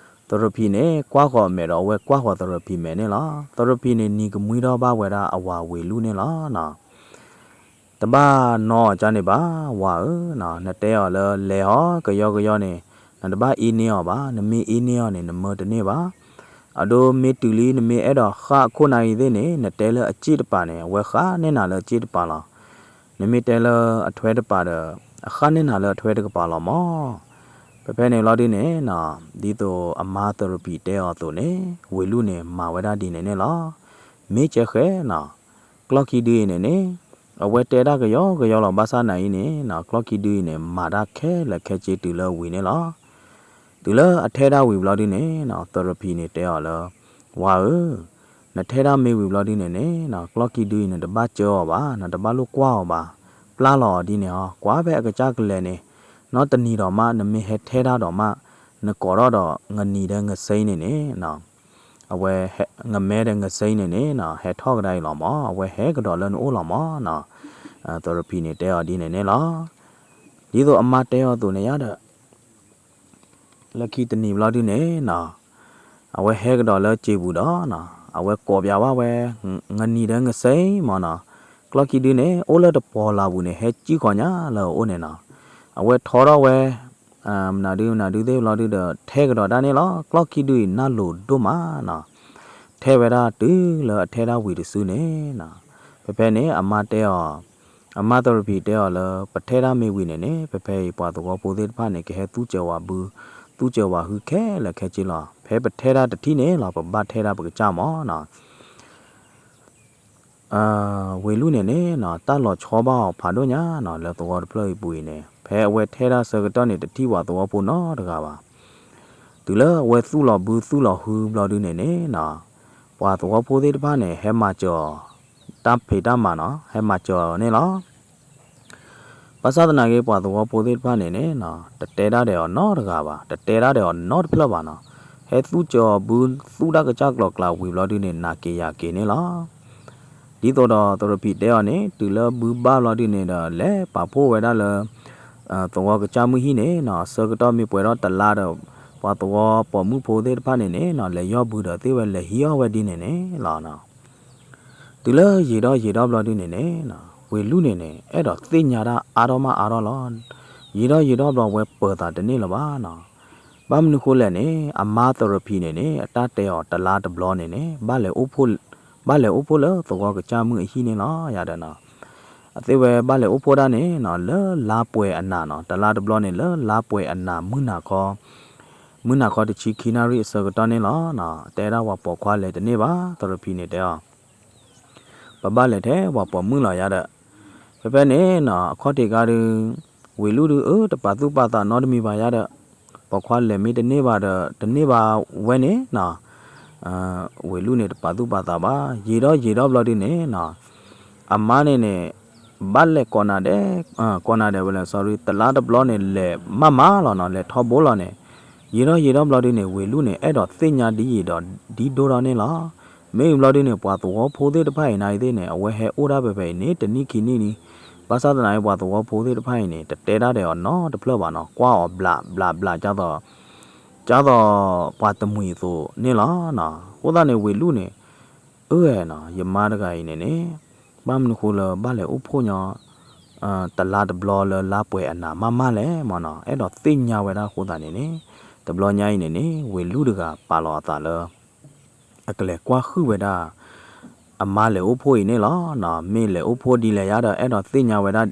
သရဖံန့ၣ် ကွၢ်ဃီၤအမဲာ်ဒီး အဝဲကွၢ်ဃီၤသရဖံမဲာ်န့ၣ်လီၤ. သရဖံန့ၣ် နံၤကမှံထီၣ်ဘၣ်ဝဲဒၣ်အဝၤဝ့ၢ်လူၢ်န့ၣ်လီၤနီၤ. တဘၣ်နီၣ်အီၤကန့ၣ်ဘၣ် ဝၤဧၢနီၤ, နတဲအီၤလၢလဲၤဟီ ကယီကယီန့ၣ် နတဘၣ်အ့န့ၢ်အီၤဘၣ်, နမ့ၢ်အ့န့ၢ်အီၤန့ၣ် နမၢတန့ၢ်ဘၣ်. အဒိမ့ၢ်တုၤလံ နမ့ၢ်အဲၣ်ဒိးဃၣ်အခိၣ်နၢ်အံၤသ့ၣ်န့ၣ် နတဲလၢအစ့ၣ်တပၤန့ၣ် အဝဲဃၣ်န့ၢ်နၤလၢအစ့ၣ်တပၤလီၤ. နမ့ၢ်တဲလၢအထွဲတပၤဒီး အဃၣ်န့ၢ်နၤလၢအထွဲတကပၤလီၤမၢ်. ဖဲဖဲန့ၣ်လီၤဒုန့ၣ်နီၤ ဒ်သိးအမါသရဖံတဲအီၤအသိးန့ၣ် ဝ့ၢ်လူၢ်န့ၣ် မၤဝဲဒၣ်ဒ်န့ၣ်န့ၣ်လီၤ. မ့ၢ်ကဲဃဲနီၤ ကျီၢ်ခံဒုအံၤန့ၣ်န့ၣ် အဝဲတဲတၢ်ကယီကယီလီၤ. ဘၣ်ဆၣ်နၤအံၤန့ၣ်နီၤ ကျီၢ်ခံဒုအံၤန့ၣ် မၤတၢ်ခဲလၢာ်ခဲဆ့တုၤလၢဝံၤန့ၣ်လီၤ. တုၤလၢအထဲဒၣ်ဝံၤဘျီဒုန့ၣ်နီၤ သရဖံန့ၣ်တဲအီၤလၢ ဝၤဧၢ နထဲဒၣ်မ့ၢ်ဝံၤဘျီဒုန့ၣ်န့ၣ်နီၤ ကျီၢ်ခံဒုအံၤ နတဘၣ်စၢအီၤဘၣ်, နတဘၣ်လိၣ်ကွၢ်အီၤဘၣ်. ပျၢ်လီၤအီၤဒ်န့ၣ်ဟီ ကွၢ်ဖဲအကစၢ်ကလဲၤန့ၣ် နီတနံၤဒီးမး နမ့ၢ်ဟဲထဲဒၣ်ဒီးမး နကိးထီၣ်ဒီးငနံၤဒဲးငစဲအံၤန့ၣ်န့ၣ်နီၤ အဝဲ ငမဲဒဲးငစဲအံၤန့ၣ်န့ၣ်နီၤ ဟဲထီၣ်ကဒါအံၤလီၤမၢ်, အဝဲဟဲကဒီးလၢနအိၣ်လီၤမၢ်နီၤ. သရဖံန့ၣ်တဲအီၤဒ်န့ၣ်န့ၣ်လီၤ. ဒ်သိးအမါတဲအီၤအသိးန့ၣ်ယါဒီး လၢခံတနံၤဘျီဒုန့ၣ်နီၤ အဝဲဟဲကဒီးလၢစံာ်ပူၤဒီးနီၤ အဝဲကိးပၠးဘၣ်ဝဲ ငနံၤဒဲးငစဲမၢ်နီၤ. ကျီၢ်ခံဒုန့ၣ် အိၣ်လၢတပှီၤလၢ်ပူၤန့ၣ် ဟဲကံၣ်ဃီညါလၢအအိၣ်န့ၣ်နီၤ. အဝဲထီထီၣ်ဝဲ မနုၤဒုမနုၤဒုသ့ၣ်ဘျီဒုဒီး ထဲကဒီးတၢ်န့ၣ်လီၤ. ကျီၢ်ခံဒုအံၤ နၢ်လိၤဒိၣ်မးနီၤ. ထဲဝဲဒၣ်တုၤလၢအထဲဒၣ်ဝံၤတစုန့ၣ်နီၤ ဖဲဖဲန့ၣ် အမါတဲအီၤ အမါသရဖံတဲအီၤလၢ ပထဲဒၣ်မ့ၢ်ဝံၤန့ၣ်န့ၣ် ဖဲဖဲအံၤပှၤသဝီဖိသ့ၣ်တဖၣ်န့ၣ် ကဟဲသူစၢၤဝဲဘု သူစၢၤဝဲဟုခဲလၢာ်ခဲဆ့လီၤ. ဖဲပထဲဒၣ်တထံၣ်န့ၣ်လီၤ ပဘၣ်ထဲဒၣ်ပကစၢ်မၢ်နီၤ. ဝ့ၢ်လူၢ်န့ၣ်န့ၣ်နီၤ တၢ်လီၤဆီဘၣ်အီၤဖးဒိၣ်ညါနီၤ လၢသဝီတဖျၢၣ်အံၤပူၤအံၤန့ၣ် ဖဲအဝဲထဲဒၣ်ဆၢကတီၢ်န့ၣ် တထံၣ်ပှၤသဝီဖိနီတဂၤဘၣ်. တုၤလၢအဝဲသူၣ်လီၤဘုသူၣ်လီၤဟုဘျီဒုန့ၣ်န့ၣ်နီၤ ပှၤသဝီဖိသ့ၣ်တဖၣ်န့ၣ် ဟဲမၤစၢၤအီၤ တၢ်ဖံးတၢ်မၤနီၤ ဟဲမၤစၢၤအီၤန့ၣ်လီၤ. ဘၣ်ဆၣ်သနာ်က့ ပှၤသဝီဖိသ့ၣ်တဖၣ်န့ၣ်န့ၣ်နီၤ တတဲဒၣ်ဒီးအီၤနီတဂၤဘၣ်, တတဲဒၣ်ဒီးအီၤနီတဖျၢၣ်ဘၣ်နီၤ. ဟဲသူစၢၤအီၤဘု သူတၢ်ကစၢ်ကျိၤကျဲဝံၤဘျီဒုန့ၣ် နာ်က့ၤယၤက့ၤန့ၣ်လီၤ. ဒ်သိးဒီးသရဖံတဲအီၤန့ၣ် တုၤလၢဘုဘၣ်ဘျီဒုန့ၣ်ဒီး လဲၤပာ်ဖှိၣ်ဝဲဒၣ်လၢ သဝီကစၢ်မုၢ်ဟံၣ်န့ၣ်နီၤ ဆၢကတီၢ်မ့ၢ်ပှဲၤထီၣ်တလါဒီး ပှၤသဝီပိာ်မုၣ်ဖိသ့ၣ်တဖၣ်န့ၣ်န့ၣ်နီၤ လဲၤယီၢ်ဘုဒီးသ့ၣ်ဝဲလဲၤဟံးအီၣ်ဝဲဒ်န့ၣ်န့ၣ်လီၤ. တုၤလၢယံာ်ထီၣ်ယံာ်ထီၣ်ဘျီဒုန့ၣ်န့ၣ်နီၤ ဝ့ၢ်လူၢ်န့ၣ်န့ၣ် အဲၣ်ဒိးသ့ၣ်ညါတၢ်အါထီၣ်မးအါထီၣ်လီၤ. ယံာ်ထီၣ်ယံာ်ထီၣ်ဘျီဝဲပၢၤသးတန့ၢ်လၢၤဘၣ်နီၤ. ဘၣ်မနုၤဃိလဲၣ်န့ၣ် အမါသရဖံန့ၣ်န့ၣ် အတၢ်တဲအီၤတလါတဘျီန့ၣ်န့ၣ် ဘၣ်လဲၤအိၣ်ဖှိၣ် ဘၣ်လဲၤအိၣ်ဖှိၣ်လၢသဝီကစၢ်မုၢ်အဟံၣ်န့ၣ်လီၤ ယၤဒီးနီၤ. အသ့ၣ်ဝဲဘၣ်လဲၤအိၣ်ဖှိၣ်ဒၣ်န့ၣ်နီၤ လၢလါပှဲၤအနၤနီၤ တလါတဘျီန့ၣ် လၢလါပှဲၤအနၤ မုၢ်နၤခီ မုၢ်နၤခီတဆံခံနၣ်ရံၣ်အဆၢကတီၢ်န့ၣ်လီၤနီၤ. တဲဒၣ်ပှၤပိာ်ခွါလဲၤတန့ၢ်ဘၣ် သရဖံန့ၣ်တဲအီၤ ပဘၣ်လဲၤထဲပှၤပိာ်မုၣ်လီၤယၤဒီး ဖဲဖဲန့ၣ်နီၤ အခီၣ်ထံးခါဒုး ဝ့ၢ်လူၢ်ဒုး အၢ တပာ်သူၣ်ပာ်သးနီတမံၤဘၣ်ယၤဒီး ပိာ်ခွါလဲၤမ့ၢ်တန့ၢ်ဘၣ်ဒီး တန့ၢ်ဘၣ်ဝဲန့ၣ်နီၤ ဝ့ၢ်လူၢ်န့ၣ်တပာ်သူၣ်ပာ်သးဘၣ်. ယံာ်ထီၣ်ယံာ်ထီၣ်ဘျီဒုန့ၣ်နီၤ အမါန့ၣ်န့ၣ် ဘၣ်လဲၤကိးနၤဒဲး ကိးနၤဒဲးဝဲလဲၣ် sorry တလါတဘျီန့ၣ် လဲၤမးမးလီၤနီၤ လဲၤထီဘိလီၤန့ၣ် ယံာ်ထီၣ်ယံာ်ထီၣ်ဘျီဒုန့ၣ် ဝ့ၢ်လူၢ်န့ၣ် အဲၣ်ဒိးသ့ၣ်ညါဒ်ယံာ်ဒီးဒ်ဒိၣ်ထီၣ်န့ၣ်လီၤ. မ့ၢ်ဝံၤဘျီဒုန့ၣ် ပှၤသဝီဖိသ့ၣ်တဖၣ်အံၤနၤအံၤသ့ၣ်န့ၣ် အဝဲဟဲအိၣ်ဒၣ်ဖဲဖဲအံၤန့ၣ် တနံၣ်ခံနံၣ်န့ၣ် ဘၣ်ဆၣ်သနာ်က့ ပှၤသဝီဖိသ့ၣ်တဖၣ်အံၤန့ၣ် တတဲတၢ်ဒီးအီၤနီတဖျၢၣ်ဘၣ်နီၤ ကွၢ်အီၤဘျးဘျးဘျး ဒ်သိး ဒ်သိးပှၤတမှံၤအသိးန့ၣ်လီၤ. အဃိသတးန့ၣ် ဝ့ၢ်လူၢ်န့ၣ် အၢနီၤ ယမါတဂၤအံၤန့ၣ်န့ၣ် ဘၣ်မနုၤဃိလၢဘၣ်လဲၤအိၣ်ဖှိၣ်ညီ တလါတဘျီလၢလါပှဲၤအနးမးမးလဲၣ်မၢ်နီၤ. အဲၣ်ဒိးသ့ၣ်ညါဝဲဒၣ်အဃိသတးန့ၣ်န့ၣ် တဘျီညါအံၤန့ၣ်န့ၣ် ဝ့ၢ်လူၢ်တဂၤပာ်လီၤအသးလၢ အကလဲၤကွၢ်ဃုာ်ဝဲဒၣ် အမါလဲၤအိၣ်ဖှိၣ်အံၤန့ၣ်လီၤ. မ့ၢ်လဲၤအိၣ်ဖှိၣ်ဒ်လဲၣ်ယါဒီး အဲၣ်ဒိးသ့ၣ်ညါဝဲဒၣ်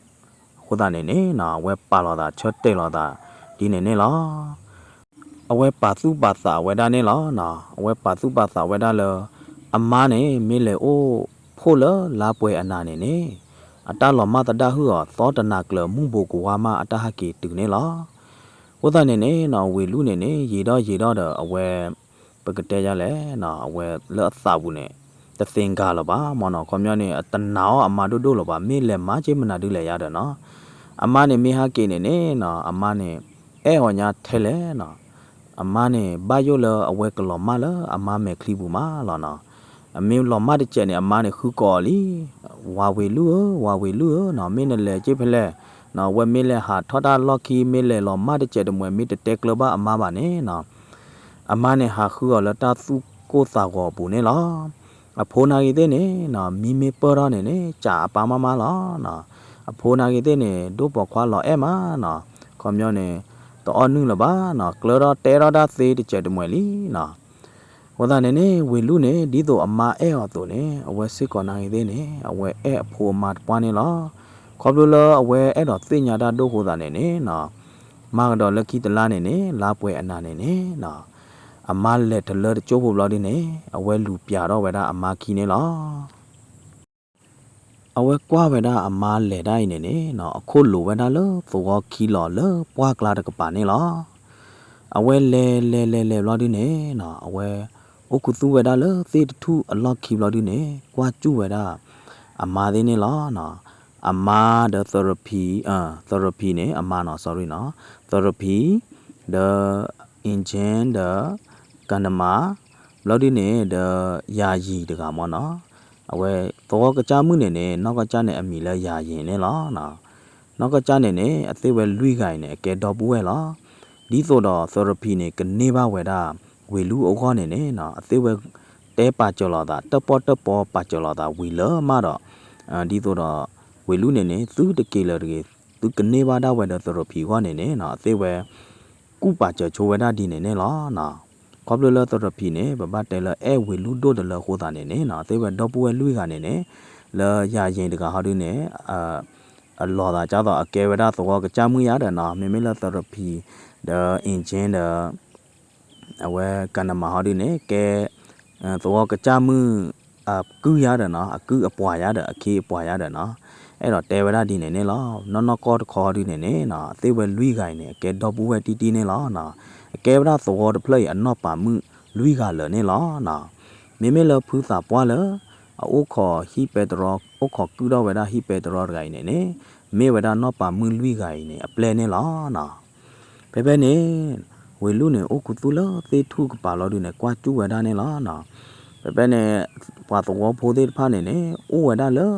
အဃိသတးန့ၣ်န့ၣ် အဝဲပာ်လီၤသးဆၢတဲာ်လီၤသး ဒ်န့ၣ်န့ၣ်လီၤ. အဝဲပာ်သူၣ်ပာ်သးဝဲဒၣ်န့ၣ်လီၤ. အဝဲပာ်သူၣ်ပာ်သးဝဲဒၣ်လၢ အမါန့ၣ် မ့ၢ်လဲၤအိၣ်ဖှိၣ်လၢလါပှဲၤအနးန့ၣ်န့ၣ် အတၢ်လီၤမၢ်သဒၣ်ဟုၣ်အီၤ သီတနၤကျၢၤမုၢ်ဘိးကဝါမး အတၢ်ဟးက့ၤတုၤန့ၣ်လီၤ. အဃိသတးန့ၣ်န့ၣ်နီၤ ဝ့ၢ်လူၢ်န့ၣ်န့ၣ် ယံာ်ဒီးယံာ်ဒီးဒီး အဝဲ ပကတဲယါလဲၣ်နီၤ အဝဲလၢအသးပူၤန့ၣ် တသ့ၣ်ကၤလၢၤဘၣ်မၢ်နီၤ. ခီပညီန့ၣ် အတနာ်အီၤအမါဒိၣ်ဒိၣ်လၢၤဘၣ် မ့ၢ်လဲၤမၤက့ၤမနုၤဒုလဲၣ်ယါဒီးနီၤ အမါန့ၣ်မ့ၢ်ဟးက့ၤန့ၣ်န့ၣ်နီၤ အမါန့ၣ် အဲၣ်အီၤညါထဲလဲၣ်နီၤ အမါန့ၣ် ဘၣ်ယိၣ်လၢအဝဲကလီၤမၢ်လၢအမါမဲာ်ချံပူၤမးလီၤနီၤ. အမ့ၢ်လီၤမၢ်တစဲးန့ၣ် အမါန့ၣ်ဃုကိးအီၤလံ ဝၤဝ့ၢ်လူၢ်ဧၢ ဝၤဝ့ၢ်လူၢ်ဧၢနီၤ မ့ၢ်နလဲၤက့ၤဖဲလဲၣ်နီၤ အဝဲမ့ၢ်လဲၤဟးထီၣ်တၢ်လီၢ်ခံ မ့ၢ်လဲၤလီၤမၢ်တစဲးတမှဲၤ မ့ၢ်တတဲကျၢၤဘၣ်အမါဘၣ်န့ၣ်နီၤ အမါန့ၣ်ဟးဃုအီၤလၢတၢ်သူၣ်ကိၢ်သးဂီၤအပူၤန့ၣ်လီၤ. အဖိနာ်ဂ့ၤသ့ၣ်န့ၣ်နီၤ မံမ့ၢ်ပၢၢ်ထီၣ်န့ၣ်န့ၣ် စံးအပၢ်မးမးလီၤနီၤ. အဖိနာ်ဂ့ၤသ့ၣ်န့ၣ် ဒိၣ်ပိာ်ခွါလီၤအဲၣ်မးနီၤ ခီပညီန့ၣ် တအီၣ်နုၢ်လၢၤဘၣ်နီၤ ကျၢထီၣ်တဲထီၣ်တၢ်သ့တစဲးတမှဲၤလံနီၤ. အဃိသတးန့ၣ်န့ၣ် ဝ့ၢ်လူၢ်န့ၣ် ဒ်သိးအမါအဲၣ်အီၤအသိးန့ၣ် အဝဲစ့ၢ်ကီးနာ်ဂ့ၤသ့ၣ်န့ၣ် အဝဲအဲၣ်အဖိအမါတပှၢ်န့ၣ်လီၤ. ခီဖျိလၢအဝဲအဲၣ်ဒိးသ့ၣ်ညါတၢ်ဒိၣ်အဃိသတးန့ၣ်န့ၣ်နီၤ မၤကဒီးလၢခံတလါန့ၣ်န့ၣ် လါပှဲၤအနးန့ၣ်န့ၣ်နီၤ အမါလဲၤတလၢတကၠိဖိဘျီဒုန့ၣ် အဝဲလူၤပျးထီၣ်ဝဲဒၣ်အမါခံန့ၣ်လီၤ. အဝဲကွၢ်ဝဲဒၣ်အမါလဲၤတၢ်အံၤန့ၣ်န့ၣ်နီၤ အခိၣ်လိၤဝဲဒၣ်လၢသဝီခံလီၤလၢပှၢ်ကျါတကပၤန့ၣ်လီၤ. အဝဲလဲၤလဲၤလဲၤလဲၤဘျီဒုန့ၣ်နီၤ အဝဲအိၣ်ခူသူၣ်ဝဲဒၣ်လၢသ့ၣ်တထူၣ်အလီၢ်ခံဘျီဒုန့ၣ် ကွၢ်စူၣ်ဝဲဒၣ် အမါသ့ၣ်န့ၣ်လီၤ. အမါဒီးသရဖံ, သရဖံန့ၣ် အမါနီၤ sorry နီၤ, သရဖံ ဒီး အ့ၣ်ကၠ့ဒီး ကနမၤ ဘျီဒုန့ၣ် ဒီးယၤယံၤတဂၤမ့ၢ်နီၤ. အဝဲသဝီကစၢ်မုၣ်န့ၣ်န့ၣ် နီၢ်ကီၢ်ကၠၢ်န့ၣ် အမံၤလၢယၤယံၤန့ၣ်လီၤ. နီၢ်ကီၢ်ကၠၢ်န့ၣ်န့ၣ် အသ့ၣ်ဝဲလွံၢ်ဂၤအံၤန့ၣ် အကဲဒီပုၢ်ဝဲၢ်လီၤ. ဒ်သိးဒီးသရဖံန့ၣ် ကန့ၢ်ဘၣ်ဝဲဒၣ် ဝ့ၢ်လူၢ်အဂီၢ်န့ၣ်န့ၣ်နီၤ အသ့ၣ်ဝဲတဲပာ်စၢၤလိာ်သး တၢၣ်ပီၣ်တၢၣ်ပီပာ်စၢၤလိာ်သးဝံၤလၢမးဒီး ဒ်သိးဒီး ဝ့ၢ်လူၢ်န့ၣ်န့ၣ် သုတက့ၤလၢၤတဂ့ၤ, သုကန့ၢ်ဘၣ်ဒၣ်ဝဲဒီးသရဖံအဂီၢ်န့ၣ်န့ၣ်နီၤ အသ့ၣ်ဝဲ ကူၣ်ပာ်စၢၤဆိဝဲဒၣ်ဒ်န့ၣ်န့ၣ်လီၤ. ခီဖျိလၢသရဖံန့ၣ် ပဘၣ်တဲလၢအဲၣ်ဝ့ၢ်လူၢ်ဒိၣ်တလၢအဃိသတးန့ၣ်န့ၣ်နီၤ အသ့ၣ်ဝဲဒီပုၢ်ဝဲၢ်လွံၢ်ဂၤန့ၣ်န့ၣ် လၢယၤယံၤတဂၤဟီဒုန့ၣ် အလီၤသးကၢ်သိးအကဲဝဲဒၣ်သဝီကစၢ်မုၣ်ယါဒီးနီၤ မ့မ့ၢ်လၢသရဖံ ဒီးအ့ၣ်ကၠ့ဒီး အဝဲကနမၤဟီဒုန့ၣ် ကဲ သဝီကစၢ်မုၣ် အကုၢ်ယါဒီးနီၤ အကုၢ်အပှၤယါဒီး အခ့အပှၤယါဒီးနီၤ အဲၣ်ဒိးတဲဝဲဒၣ်ဒ်န့ၣ်န့ၣ်လီၤ. နီၢ်နီၢ်ကီၢ်တခီဟီဒုန့ၣ်န့ၣ်နီၤ အသ့ၣ်ဝဲလွံၢ်ဂၤအံၤန့ၣ် အကဲဒီပုၢ်ဝဲၢ်တံၢ်တံၢ်န့ၣ်လီၤ. အကဲဝဲဒၣ်သဝီတဖျၢၣ်အံၤအနီၢ်ပၤမုၣ်လွံၢ်ဂၤလၢာ်န့ၣ်လီၤ. မ့မ့ၢ်လၢဖုသးပှၢ်လၢ အအိၣ်ခိးဟံၣ်ပဲတြီ အိၣ်ခိးကုၢ်ထီၣ်ဝဲဒၣ်ဟံၣ်ပဲတြီတဂၤအံၤန့ၣ်န့ၣ် မ့ၢ်ဝဲဒၣ်နီၢ်ပၤမုၣ်လွံၢ်ဂၤအံၤန့ၣ် အပျဲၢ်န့ၣ်လီၤ. ဖဲဖဲန့ၣ် ဝ့ၢ်လူၢ်န့ၣ် အိၣ်ခူသူၣ်လၢသ့ၣ်ထူၣ်ကပၤလီၤဒုန့ၣ် ကွၢ်စူၣ်ဝဲဒၣ်န့ၣ်လီၤ. ဖဲဖဲန့ၣ် ပှၤသဝီဖိသ့ၣ်တဖၣ်န့ၣ်န့ၣ် အိၣ်ဝဲဒၣ်လၢ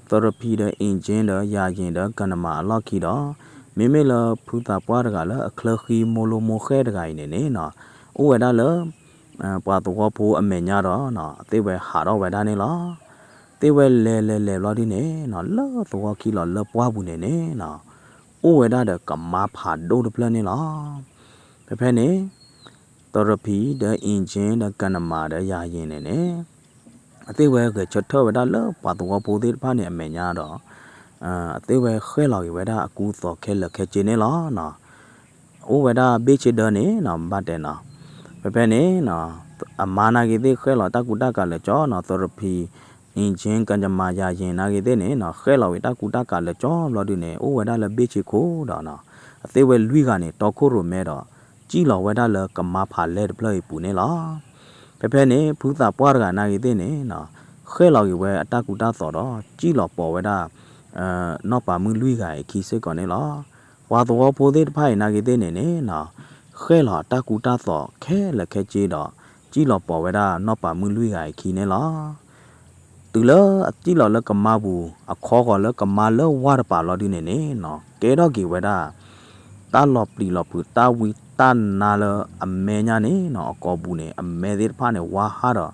သရဖံဒီးအ့ၣ်ကၠ့ဒီးယၤယံၤဒီးကနမၤအလီၢ်ခံဒီး မ့မ့ၢ်လၢဖုသးပှၢ်တဂၤလၢအချၢဃံမိၢ်လိမိၢ်ဃဲတဂၤအံၤန့ၣ်န့ၣ်နီၤ အိၣ်ဝဲဒၣ်လၢ ပှၤသဝီဖိအမဲာ်ညါဒီး သ့ၣ်ဝဲဟးထီၣ်ဝဲဒၣ်န့ၣ်လီၤ. သ့ၣ်ဝဲလဲၤလဲၤလဲၤဘျီဒုန့ၣ်နီၤ လၢသဝီခံလီၤလၢပှၢ်ပူၤန့ၣ်န့ၣ်နီၤ အိၣ်ဝဲဒၣ်ဒီးကမါဖးဒိၣ်တဖျၢၣ်န့ၣ်လီၤ. ဖဲဖဲန့ၣ် သရဖံဒီးအ့ၣ်ကၠ့ဒီးကနမၤဒီးယၤယံၤန့ၣ်န့ၣ် အသ့ၣ်ဝဲဂဲၤဆၢထၢၣ်ဝဲဒၣ်လၢပှၤသဝီဖိသ့ၣ်တဖၣ်န့ၣ်အမဲာ်ညါဒီး အသ့ၣ်ဝဲဃဲၣ်လီၤက့ၤဝဲဒၣ်အကူအသိးခဲလၢာ်ခဲဆ့န့ၣ်လီၤ. အိၣ်ဝဲဒၣ်ဘ့ၣ်ဆ့ဒၢန့ၣ်နီၤ ဘၣ်တဲနီၤ ဖဲဖဲန့ၣ်နီၤ အမါနာ်ဂ့ၤသ့ၣ်ဃဲၣ်လီၤတၢ်ကူတၢ်ကၤလၢာ်ကၠီနီၤ သရဖံ အ့ၣ်ကၠ့ ကနမၤ ယၤယံၤနာ်ဂ့ၤသ့ၣ်န့ၣ်နီၤ ဃဲၣ်လီၤဝံၤတၢ်ကူတၢ်ကၤလၢာ်ကၠီဘျီဒုန့ၣ် အိၣ်ဝဲဒၣ်လၢဘ့ၣ်ဆ့ခိၣ်ဒီးနီၤ အသ့ၣ်ဝဲလွံၢ်ဂၤန့ၣ် တီခိၣ်ရိၣ်မဲဒီး စံၣ်လီၤဝဲဒၣ်လၢကမါဖးလဲၢ်တဖျၢၣ်အံၤပူၤန့ၣ်လီၤ. ဖဲဖဲန့ၣ် ဖုသးပှၢ်တဂၤနာ်ဂ့ၤသ့ၣ်န့ၣ်နီၤ ဃဲၣ်လီၤက့ၤဝဲအတၢ်ကူတၢ်သိးဒီး စံၣ်လီၤပိာ်ဝဲဒၣ် နီၢ်ပၤမုၣ်လွံၢ်ဂၤအံၤအခံစ့ၢ်ကီးန့ၣ်လီၤ. ပှၤသဝီဖိသ့ၣ်တဖၣ်အံၤနာ်ဂ့ၤသ့ၣ်န့ၣ်န့ၣ်နီၤ ဃဲၣ်လီၤအတၢ်ကူတၢ်သိးခဲလၢာ်ခဲဆ့ဒီး စံၣ်လီၤပိာ်ဝဲဒၣ်နီၢ်ပၤမုၣ်လွံၢ်ဂၤအံၤအခံန့ၣ်လီၤ. တုၤလၢအစံၣ်လီၤလၢကမါပူၤ အခီဃီၤလၢကမါလၢဝါတပၤလီၤဒုန့ၣ်န့ၣ်နီၤ ကဲထီၣ်က့ၤဝဲဒၣ် တၢ်လီၤပျံၤလီၤဖုး တၢ်ဝံတၢ်နါလၢအမဲာ်ညါန့ၣ်နီၤ အကိာ်ပူၤန့ၣ် အမဲာ်သ့ၣ်တဖၣ်န့ၣ် ဝါဟးဒီး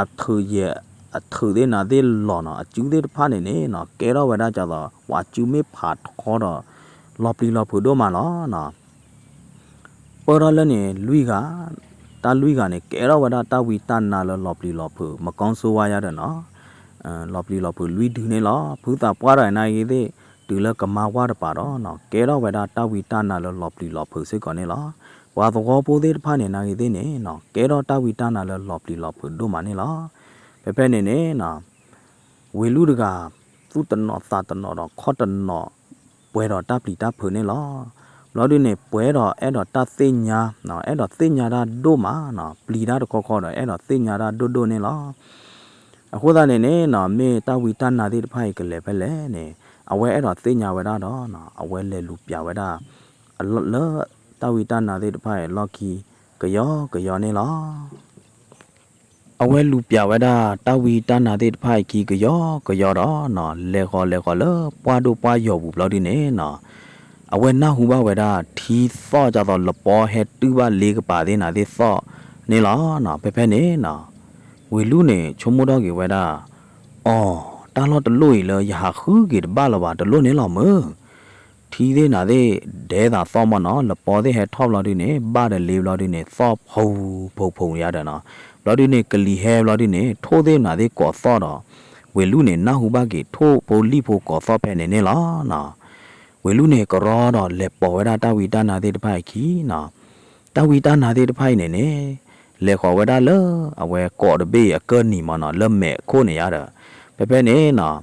အထုးယဲၢ် အထုးသ့ၣ်နၤသ့ၣ်လီၤနီၤ, အစုသ့ၣ်တဖၣ်န့ၣ်န့ၣ်နီၤ ကဲထီၣ်ဝဲဒၣ်ဒ်သိး ပှၤစုမ့ၢ်ဖးထီဒီး လီၤပျံၤလီၤဖုးဒိၣ်မးလီၤနီၤ. ပၢၢ်ထီၣ်လၢန့ၣ် လွံၢ်ဂၤ, တၢ်လွံၢ်ဂၤန့ၣ် ကဲထီၣ်ဝဲဒၣ်တၢ်ဝံတၢ်နါလၢလီၤပျံၤလီၤဖုး မကီစိဝါယါဒီးနီၤ, လီၤပျံၤလီၤဖုးလွံၢ်ဒုန့ၣ်လီၤ. ဖုသးပှၢ်ဒီးနာ်ဂ့ၤသ့ၣ် တုၤလၢကမါဝါတပၤဒီးနီၤ ကဲထီၣ်ဝဲဒၣ်တၢ်ဝံတၢ်နါလၢလီၤပျံၤလီၤဖုးစ့ၢ်ကီးန့ၣ်လီၤ. ပှၤသဝီဖိသ့ၣ်တဖၣ်န့ၣ် နာ်ဂ့ၤသ့ၣ်န့ၣ်နီၤ ကဲထီၣ်တၢ်ဝံတၢ်နါလၢလီၤပျံၤလီၤဖုးဒိၣ်မးန့ၣ်လီၤ. ဖဲဖဲန့ၣ်န့ၣ်နီၤ ဝ့ၢ်လူၢ်တဂၤ သူၣ်တနီၤသးတနီၤဒီးခီၣ်တနီၤ ပှဲၤဒီးတၢ်ပျံၤတၢ်ဖုးန့ၣ်လီၤ. ဘျီဒုန့ၣ် ပှဲၤဒီးအဲၣ်ဒိးတၢ်သ့ၣ်ညါ, အဲၣ်ဒိးသ့ၣ်ညါတၢ်ဒိၣ်မးနီၤ, ပျံၤတၢ်တခီခီဒီး အဲၣ်ဒိးသ့ၣ်ညါတၢ်ဒိၣ်ဒိၣ်န့ၣ်လီၤ. အဃိသတးန့ၣ်န့ၣ်နီၤ မ့ၢ်တၢ်ဝံတၢ်နါသ့ၣ်တဖၣ်အံၤကလဲၤဖဲလဲၣ်န့ၣ် အဝဲအဲၣ်ဒိးသ့ၣ်ညါဝဲဒၣ်ဒီးနီၤ အဝဲလဲၤလူၤပျးဝဲဒၣ် လၢတၢ်ဝံတၢ်နါသ့ၣ်တဖၣ်အံၤအလီၢ်ခံ ကယီကယီန့ၣ်လီၤ. အဝဲလူၤပျးဝဲဒၣ် တၢ်ဝံတၢ်နါသ့ၣ်တဖၣ်အံၤခံကယီကယီဒီးနီၤ လဲၤဃီၤလဲၤဃီၤလၢပှၢ်ဒိၣ်ပှၢ်ယီၤပူၤဘျီဒုန့ၣ်နီၤ အဝဲနၢ်ဟူဘၣ်ဝဲဒၣ် ထံသီၣ်ဒ်သိးလပီဟဲတုၤဘၣ်လ့ကပၤသ့ၣ်နၤသ့ၣ်သီၣ်န့ၣ်လီၤနီၤ. ဖဲဖဲန့ၣ်နီၤ ဝ့ၢ်လူၢ်န့ၣ် ဆိကမိၣ်ထီၣ်က့ၤဝဲဒၣ် အိ တၢ်လီၢ်တလီၢ်အံၤလၢယဟးဃုက့ၤတဘၣ်လၢၤဘၣ် တလီၢ်န့ၣ်လီၤမၢ် ထံသ့ၣ်နၤသ့ၣ်ဒဲသးသီၣ်မးနီၤ, လပီသ့ၣ်ဟဲထီၣ်ဘျီဒုန့ၣ် ဘၣ်ဒီးလ့ဘျီဒုန့ၣ် သီၣ်ဖူဖူဖူယါဒီးနီၤ, ဘျီဒုန့ၣ် ကလံၤဟဲဘျီဒုန့ၣ် ထိၣ်သ့ၣ်နၤသ့ၣ်ကိးသီၣ်ဒီး ဝ့ၢ်လူၢ်န့ၣ် နၢ်ဟူဘၣ်က့ၤထိၣ်ဖိလံၣ်ဖိကိးသီၣ်ဖဲန့ၣ်န့ၣ်လီၤနီၤ. ဝ့ၢ်လူၢ်န့ၣ် ကရီဒီးလဲၤပိာ်ဝဲဒၣ်တၢ်ဝံတၢ်နါသ့ၣ်တဖၣ်အခံနီၤ, တၢ်ဝံတၢ်နါသ့ၣ်တဖၣ်အံၤန့ၣ်န့ၣ် လဲၤဃီၤဝဲဒၣ်လၢ အဝဲကိးတဘ့ၣ်အကၢၢ်နံၤမးနီၤ, လၢမဲာ်အခိၣ်န့ၣ်ယါဒီး ဖဲဖဲန့ၣ်နီၤ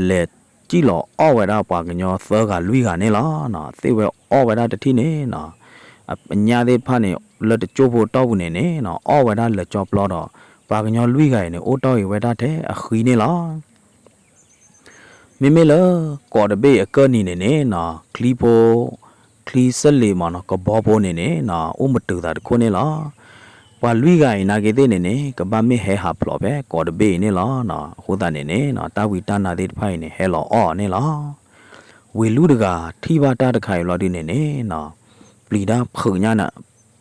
လဲၤစံၣ်လီၤအီၣ်ဝဲဒၣ်ပှၤကညီသၢဂၤလွံၢ်ဂၤန့ၣ်လီၤ. သ့ၣ်ဝဲအီၣ်ဝဲဒၣ်တထံၣ်န့ၣ်နီၤ, အညၣ်သ့ၣ်တဖၣ်န့ၣ် လၢတကၠိဖိတီၢ်ပူၤန့ၣ်န့ၣ်နီၤ အီၣ်ဝဲဒၣ်လၢာ်ကၠီပျီဒီး ပှၤကညီလွံၢ်ဂၤအံၤန့ၣ် အိၣ်တီၢ်ဂ့ၤဝဲဒၣ်ထဲအဃံန့ၣ်လီၤ. မ့မ့ၢ်လၢ ကိးတဘ့ၣ်အကၢၢ်နံၤန့ၣ်န့ၣ်နီၤ ချံဖိ ချံစလ့းမးနီၤ ကဘီဖိန့ၣ်န့ၣ်နီၤ အိၣ်မတုၤသးတခိၣ်န့ၣ်လီၤ. ပှၤလွံၢ်ဂၤအံၤနာ်က့သ့ၣ်န့ၣ်န့ၣ် ကဘၣ်မ့ၢ်ဟဲဟးဖျိးဖဲကိးတဘ့ၣ်အံၤန့ၣ်လီၤ. အဃိသတးန့ၣ်န့ၣ်နီၤ တၢ်ဝံတၢ်နါသ့ၣ်တဖၣ်အံၤန့ၣ် ဟဲလီၤအီၣ်န့ၣ်လီၤ. ဝ့ၢ်လူၢ်တဂၤ ထံၣ်ဘၣ်တၢ်တခါအံၤဘျီဒုန့ၣ်န့ၣ်နီၤ ပျံၤတၢ်ဖုးညါန့ၣ်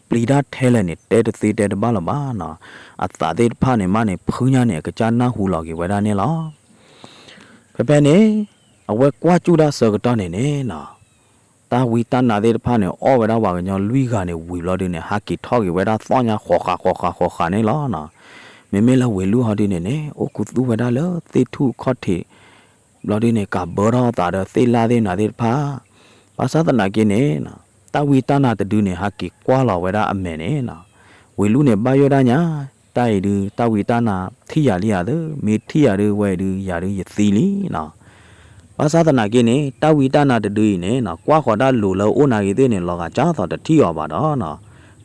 ပျံၤတၢ်ထဲလဲၣ်န့ၣ် တဲတသ့တဲတဘၣ်လၢၤဘၣ်နီၤ. အသးသ့ၣ်တဖၣ်န့ၣ်မးန့ၣ် ဖုညါန့ၣ် အကစၢ်နၢ်ဟူလီၤက့ၤဝဲဒၣ်န့ၣ်လီၤ. ဖဲဖဲန့ၣ် အဝဲကွၢ်စူၣ်ဒၣ်ဆၢကတီၢ်န့ၣ်န့ၣ်နီၤ တၢ်ဝံတၢ်နါသ့ၣ်တဖၣ်န့ၣ် အီၣ်ဝဲဒၣ်ပှၤကညီလွံၢ်ဂၤန့ၣ်ဝံၤဘျီဒုန့ၣ် ဟးက့ၤထီၣ်က့ၤဝဲဒၣ်သီၣ်ညါဃီၤဃးဃီၤဃးဃီၤဃးန့ၣ်လီၤနီၤ. မ့မ့ၢ်လၢဝ့ၢ်လူၢ်ဟီဒုန့ၣ်န့ၣ် အိၣ်ခူသူၣ်ဝဲဒၣ်လၢသ့ၣ်ထူၣ်ခီၣ်ထံး ဘျီဒုန့ၣ် ကးဘၢထီၣ်အသးဒီးသ့ၣ်လၣ်သ့ၣ်နၤသ့ၣ်တဖၣ် ဘၣ်ဆၣ်သနာ်က့န့ၣ် တၢ်ဝံတၢ်နါတဒုန့ၣ် ဟးက့ၤကွၢ်လီၤဝဲဒၣ်အမဲာ်န့ၣ်နီၤ ဝ့ၢ်လူၢ်န့ၣ် ဘၣ်ယိၣ်ဒၣ်ညါ တၢ်အံၤဒု တၢ်ဝံတၢ်နါထံၣ်ယၤလံဧါသ့, မ့ၢ်ထံၣ်ယၤဒု ဝဲအံၤဒု ယၤဒု ယသံလံနီၤ. ဘၣ်ဆၣ်သနာ်က့န့ၣ် တၢ်ဝံတၢ်နါတဒုအံၤန့ၣ်နီၤ ကွၢ်ဃီၤဒၣ်လိၤလၢအိၣ်နာ်ဂ့ၤသ့ၣ်န့ၣ် လီၤဂာ်ကၢ်သိးတထံၣ်အီၤဘၣ်ဒီးနီၤ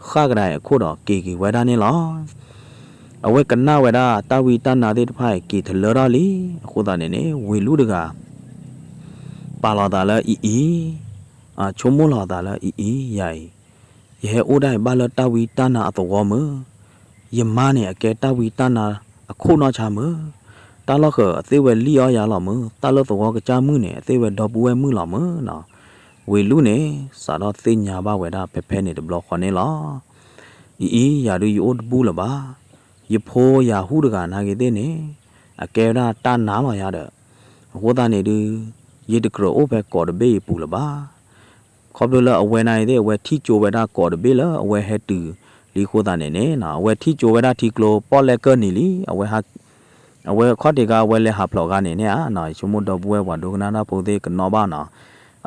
ဃၣ်ကဒါအံၤအခိၣ်ဒီးက့ၤက့ၤဝဲဒၣ်န့ၣ်လီၤ. အဝဲကနၣ်ဝဲဒၣ်တၢ်ဝံတၢ်နါသ့ၣ်တဖၣ်အံၤက့ၤတလၢထီၣ်လံ, အဃိသတးန့ၣ်န့ၣ် ဝ့ၢ်လူၢ်တဂၤ ပာ်လီၤသးလၢအံၤအံၤ, ဆိကမိၣ်လီၤသးလၢအံၤအံၤ ယၤအံၤ, ယဟဲအိၣ်ဒၣ်အံၤဘၣ်လၢတၢ်ဝံတၢ်နါအသဝီမုၢ်, ယမါန့ၣ်အကဲတၢ်ဝံတၢ်နါအခိၣ်နီၢ်ဆါမုၢ်, တၢ်လီၢ်ဃၢၤအသ့ၣ်ဝဲလံၣ်အီၣ်ယၤလီၤမုၢ်, တၢ်လၢသဝီကစၢ်မုၣ်န့ၣ် အသ့ၣ်ဝဲဒီပုၢ်ဝဲၢ်မုၣ်လီၤမုၢ်နီၤ. ဝ့ၢ်လူၢ်န့ၣ် စးထီၣ်သ့ၣ်ညါဘၣ်ဝဲဒၣ်ဖဲဖဲန့ၣ်တဘျီဃီန့ၣ်လီၤ. အံၤအံၤ ယၤဒုးယအိၣ်တဘူၣ်လၢၤဘၣ်. ယဖိယၤဟူၣ်တဂၤနာ်ဂ့ၤသ့ၣ်န့ၣ် အကဲဝဲဒၣ်တၢ်နါလီၤယၤဒီး, အဃိသတးန့ၣ်ဒုး ယတကြၢးအိၣ်ဖဲကိးတဘ့ၣ်အံၤပူၤလၢၤဘၣ်. ခီဖျိလၢအဝဲနာ်ဂ့ၤသ့ၣ် အဝဲထံၣ်ကၠိဝဲဒၣ်ကိးတဘ့ၣ်လၢအဝဲဟဲတုၤလံအဃိသတးန့ၣ်န့ၣ် အဝဲထံၣ်ကၠိဝဲဒၣ်ထံကျိပီၣ်လဲၣ်ကၢၢ်နံၤလံ, အဝဲ အဝဲခီၣ်ထံးခါ အဝဲလဲၤဟးဖျိးဂၤန့ၣ်န့ၣ်ဧါ, ယဆိကမိၣ်ဒီပုၢ်ဝဲၢ်ပှၤဒိကနၣ်တၢ်ဖိသ့ၣ်ကနီၣ်ဘၣ်နီၤ,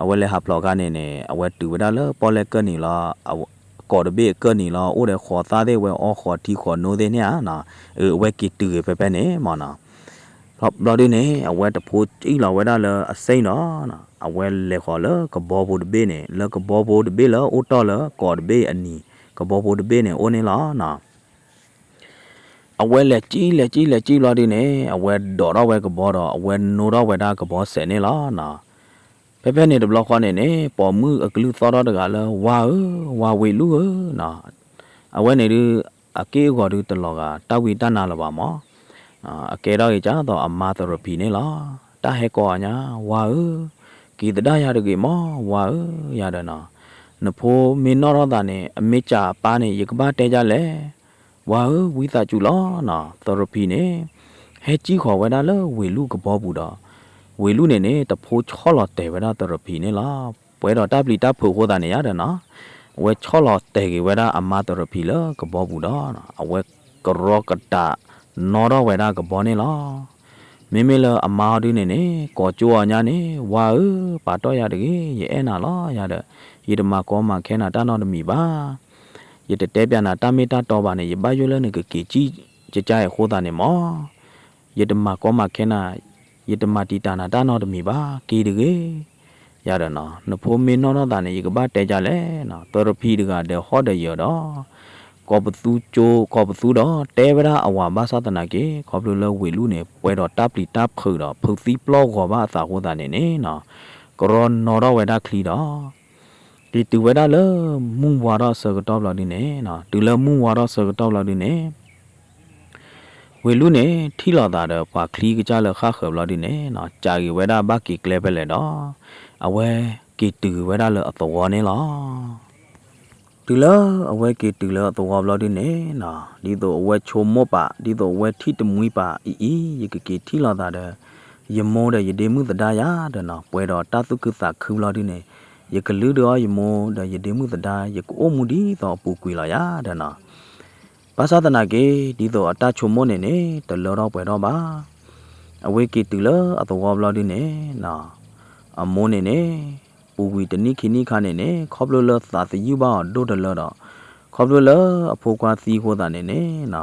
အဝဲလဲၤဟးဖျိးဂၤန့ၣ်န့ၣ် အဝဲတုၤဝဲဒၣ်လၢပီၣ်လဲၣ်ကၢၢ်နံၤလီၤ, ကိးတဘ့ၣ်အကၢၢ်နံၤလီၤ အိၣ်ဒီးဃိးသၣ်သ့ၣ် အဝဲအီဃိးထံဃိးနိသ့ၣ်န့ၣ်ဧါ, အဝဲက့ၤတုၤဂ့ၤဖဲဖဲန့ၣ်မနီၤ. ဘျီဒုန့ၣ် အဝဲတဖိစံၣ်လီၤဝဲဒၣ်လၢအစ့ၣ်ဒီး အဝဲလဲၤဃီၤလၢကဘီဖိတဘ့ၣ်န့ၣ် လၢကဘီဖိတဘ့ၣ်လၢအိၣ်တီၢ်လၢကိးတဘ့ၣ်အနံၤ ကဘီဖိတဘ့ၣ်န့ၣ်အိၣ်န့ၣ်လီၤနီၤ. အဝဲလဲၤစံၣ်လဲၤစံၣ်လဲၤစံၣ်ဘျီဒုန့ၣ် အဝဲဒိးထီၣ်ဝဲကဘီဒီး အဝဲနိထီၣ်ဝဲဒၣ်ကဘီစဲးန့ၣ်လီၤနီၤ. ဖဲဖဲန့ၣ်တဘျီဃီန့ၣ်န့ၣ် ပိာ်မုၣ်အကလုၢ်သီၣ်ထီၣ်တဂၤလၢ ဝါဧၢ, ဝါဝ့ၢ်လူၢ်ဧၢနီၤ. အဝဲန့ၣ်ဒုး အက့ၢ်အဂီၤဒုးတလီၤဂာ် တၢ်ဝံတၢ်နါလၢၤဘၣ်မး, အကဲထီၣ်က့ၤကၢ်သိးအမါသရဖံန့ၣ်လီၤ. တၢ်ဟဲကိးအီၤညါ ဝါဧၢ, က့ၤသဒၣ်ယၤတဂ့ၤမး ဝါဧၢ, ယၤဒီးနီၤ, နဖိမ့ၢ်နီၣ်ထီၣ်သးန့ၣ် အမ့ၢ်ကးအပၢ်န့ၣ် ယကဘၣ်တဲဒ်လဲၣ်, ဝါဧၢ, ဝံသးစူၤလီၤနီၤ. သရဖံန့ၣ် ဟဲစံၣ်ဃီၤဝဲဒၣ်လၢဝ့ၢ်လူၢ်ကဘီပူၤဒီး ဝ့ၢ်လူၢ်န့ၣ်န့ၣ် တဖိဆီၣ်လီၤတဲာ်ဝဲဒၣ်သရဖံန့ၣ်လီၤ. ပှဲၤဒီးတၢ်ပျံၤတၢ်ဖုးအဃိသတးန့ၣ်ယါဒီးနီၤ, အဝဲဆီၣ်လီၤတဲာ်က့ၤဝဲဒၣ်အမါသရဖံလၢကဘီပူၤဒီး အဝဲကရီကတးနီၣ်ထီၣ်ဝဲဒၣ်ကဘီန့ၣ်လီၤ. မ့မ့ၢ်လၢအမါအီၤဒုန့ၣ်န့ၣ် ကိးကၠိအီၤညါန့ၣ် ဝါဧၢ, ပာ်တီၢ်ယၤတဂ့ၤ, ယအဲၣ်နၤလီၤယၤဒီး ယတမၤကီမၤခဲနၤတၢ်နီတမံၤဘၣ်. ယတတဲပၠးနၤတၢ်မ့ၢ်တၢ်တီဘၣ်န့ၣ် ယဘၣ်ယိၣ်လၢနကက့ၤစံၣ်ကကါအံၤအဃိသတးန့ၣ်မၢ် ယတမၤကီမၤခဲနၤ, ယတမၤတံာ်တာ်နၤတၢ်နီတမံၤဘၣ်, က့ၤတဂ့ၤ. ယၤဒီးနီၤ, နဖိမ့ၢ်နီၣ်ထီၣ်သးန့ၣ် ယကဘၣ်တဲကၢလဲၣ်နီၤ, သရဖံတဂၤဒီးဟီၣ်ဒီးယၢၤဒီး ကိးပသူကၠိ ကိးပသူဒီးတဲဝဲဒၣ်အဝၤဘၣ်ဆၣ်သနာ်က့ ခီဖျိလၢဝ့ၢ်လူၢ်န့ၣ် ပှဲၤဒီးတၢ်ပျံၤတၢ်ဖုးဒီး ဖုးသံပျီၢ်ဂီၤဘၣ်အသးအဃိသတးန့ၣ်န့ၣ်နီၤ, ကရီနီၣ်ထီၣ်ဝဲဒၣ်ချံဒီး က့ၤတုၤဝဲဒၣ်လၢမုၢ်ဝါထီၣ်ဆၢကတီၢ်ဘျီဒုန့ၣ်နီၤ, တုၤလၢမုၢ်ဝါထီၣ်ဆၢကတီၢ်ဘျီဒုန့ၣ် ဝ့ၢ်လူၢ်န့ၣ် ထံၣ်လိာ်သးဒီးပှၤချံကစၢ်လၢဃၣ်ဃၢၤဘျီဒုန့ၣ်နီၤ, စံးက့ၤဝဲဒၣ်ဘၣ်က့ၤကျဲဖဲလဲၣ်ဒီး အဝဲက့ၤတုၤဝဲဒၣ်လၢအသဝီန့ၣ်လီၤ. တုၤလၢအဝဲက့ၤတုၤလၢအသဝီဘျီဒုန့ၣ်နီၤ, ဒ်သိးအဝဲဆိကမိၣ်ပာ် ဒ်သိးအဝဲထံၣ်တမှံပာ်အံၤအံၤ ယကက့ၤထံၣ်လိာ်သးဒီး ယမိၢ်ဒီးယဒ့မုၣ်သဒါယၤဒီးနီၤ, ပှဲၤဒီးတၢ်သူၣ်ခုသးခုဘျီဒုန့ၣ် ယကလုၢ်ဒုးအီၣ်ယမိၢ်ဒီးယဒ့မုၣ်သဒါ ယကအိၣ်မူဒ်သိးအပူၤကွံာ်လီၤယၤဒီးနီၤ. ဘၣ်ဆၣ်သနာ်က့ ဒ်သိးအတၢ်ဆိကမိၣ်န့ၣ်န့ၣ် တလၢထီၣ်ပှဲၤထီၣ်ဘၣ်. အဝဲက့ၤတုၤလၢအသဝီဘျီဒုန့ၣ်နီၤ, အမိၢ်န့ၣ်န့ၣ် ပူၤကွံာ်တနံၣ်ခံနံၣ်ခါန့ၣ်န့ၣ် ခီဖျိလၢသးသယုၢ်ဘၣ်အီၤဒိၣ်တလၢဒီး ခီဖျိလၢအဖိခွါသံအဃိသတးန့ၣ်န့ၣ်နီၤ,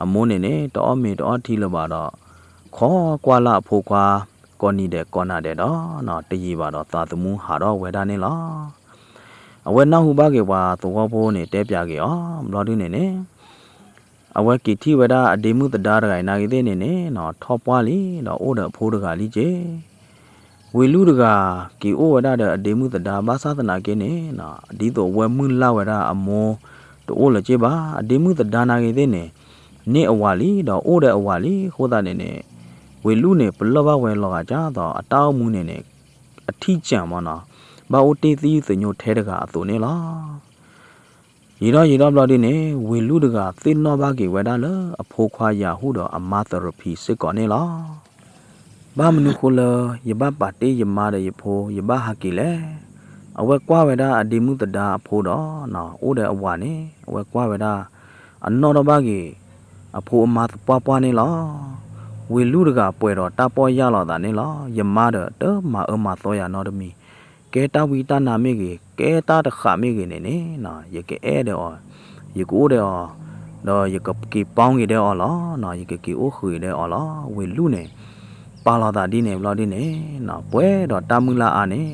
အမိၢ်န့ၣ်န့ၣ် တအီၣ်မ့ၤတအီထံလၢၤဘၣ်ဒီး ခိးကွၢ်လၢ်အဖိခွါ ကိးနံၤဒဲးကိးနၤဒဲးဒီးနီၤ, တယံာ်ဘၣ်ဒီးသးသမူဟးထီၣ်ဝဲဒၣ်န့ၣ်လီၤ. အဝဲနၢ်ဟူဘၣ်က့ၤပှၤသဝီဖိန့ၣ် တဲပၠးက့ၤအီၤဘျီဒုန့ၣ်န့ၣ် အဝဲက့ၤထံၣ်ဝဲဒၣ်အဒ့မုၣ်သဒါတဂၤအံၤနာ်ဂ့ၤသ့ၣ်န့ၣ်န့ၣ်နီၤ, ထီၣ်ပှၢ်လံဒီးအိၣ်ဒီးအဖိတဂၤလံက့ၤ ဝ့ၢ်လူၢ်တဂၤ က့ၤအိၣ်ဝဲဒၣ်ဒီးအဒ့မုၣ်သဒါဘၣ်ဆၣ်သနာ်က့န့ၣ်နီၤ, ဒ်သိးအဝဲမုၢ်လၢ်ဝဲဒၣ်အမိၢ်တအိၣ်လၢၤက့ဘၣ်, အဒ့မုၣ်သဒါနာ်ဂ့ၤသ့ၣ်န့ၣ် န့ၢ်အဝၤလံဒီးအိၣ်ဒီးအဝၤလံအဃိသတးန့ၣ်န့ၣ်, ဝ့ၢ်လူၢ်န့ၣ် ပလၢၢ်ဘၣ်ဝဲလီၤဂာ်ကၢ်သိးအတၢ်အိၣ်မူန့ၣ်န့ၣ် အထံၣ်ကၢၤမၢ်နီၤ, ဘၣ်အိၣ်တ့ၢ်သံသညိထဲတဂၤအသိးန့ၣ်လီၤ. ယံာ်ထီၣ်ယံာ်ထီၣ်ဘျီဒုန့ၣ် ဝ့ၢ်လူၢ်တဂၤသ့ၣ်နီၣ်ဘၣ်က့ၤဝဲဒၣ်လၢအဖိခွါယၤဟူဒီးအမါသရဖံစ့ၢ်ကီးန့ၣ်လီၤ. ဘၣ်မနုၤဃိလၢယဘၣ်ပာ်တ့ၢ်ယမါဒီးယဖိ ယဘၣ်ဟးက့ၤလဲၣ်. အဝဲကွၢ်ဝဲဒၣ်အဒ့မုၣ်သဒါအဖိဒီး အိၣ်ဒီးအဝၤန့ၣ် အဝဲကွၢ်ဝဲဒၣ် အနီၣ်ထီၣ်ဘၣ်က့ၤ အဖိအမါသပှၢ်ပှၢ်န့ၣ်လီၤ. ဝ့ၢ်လူၢ်တဂၤပှဲၤဒီးတၢ်ပီၢ်ယၢ်လီၤသးန့ၣ်လီၤ. ယမါဒီးတမၤအၢမၤသီယၤနီတမံၤ, ကဲတၢ်ဝံတၢ်နါမ့ၢ်ဂ့ၤ, ကဲတၢ်တဃာ်မ့ၢ်ဂ့ၤန့ၣ်န့ၣ်နီၤ, ယကအဲၣ်ဒီးအီၤ, ယကအိၣ်ဒီးအီၤ, ဒီးယကက့ၤပီက့ၤဒီးအီၤလီၤ. ယကက့ၤအိၣ်ဃုာ်ဒီးအီၤလီၤ. ဝ့ၢ်လူၢ်န့ၣ် ပာ်လီၤသးဒ်န့ၣ်ဘျီဒ်န့ၣ်နီၤ, ပှဲၤဒီးတၢ်မုၢ်လၢ်အါန့ၣ်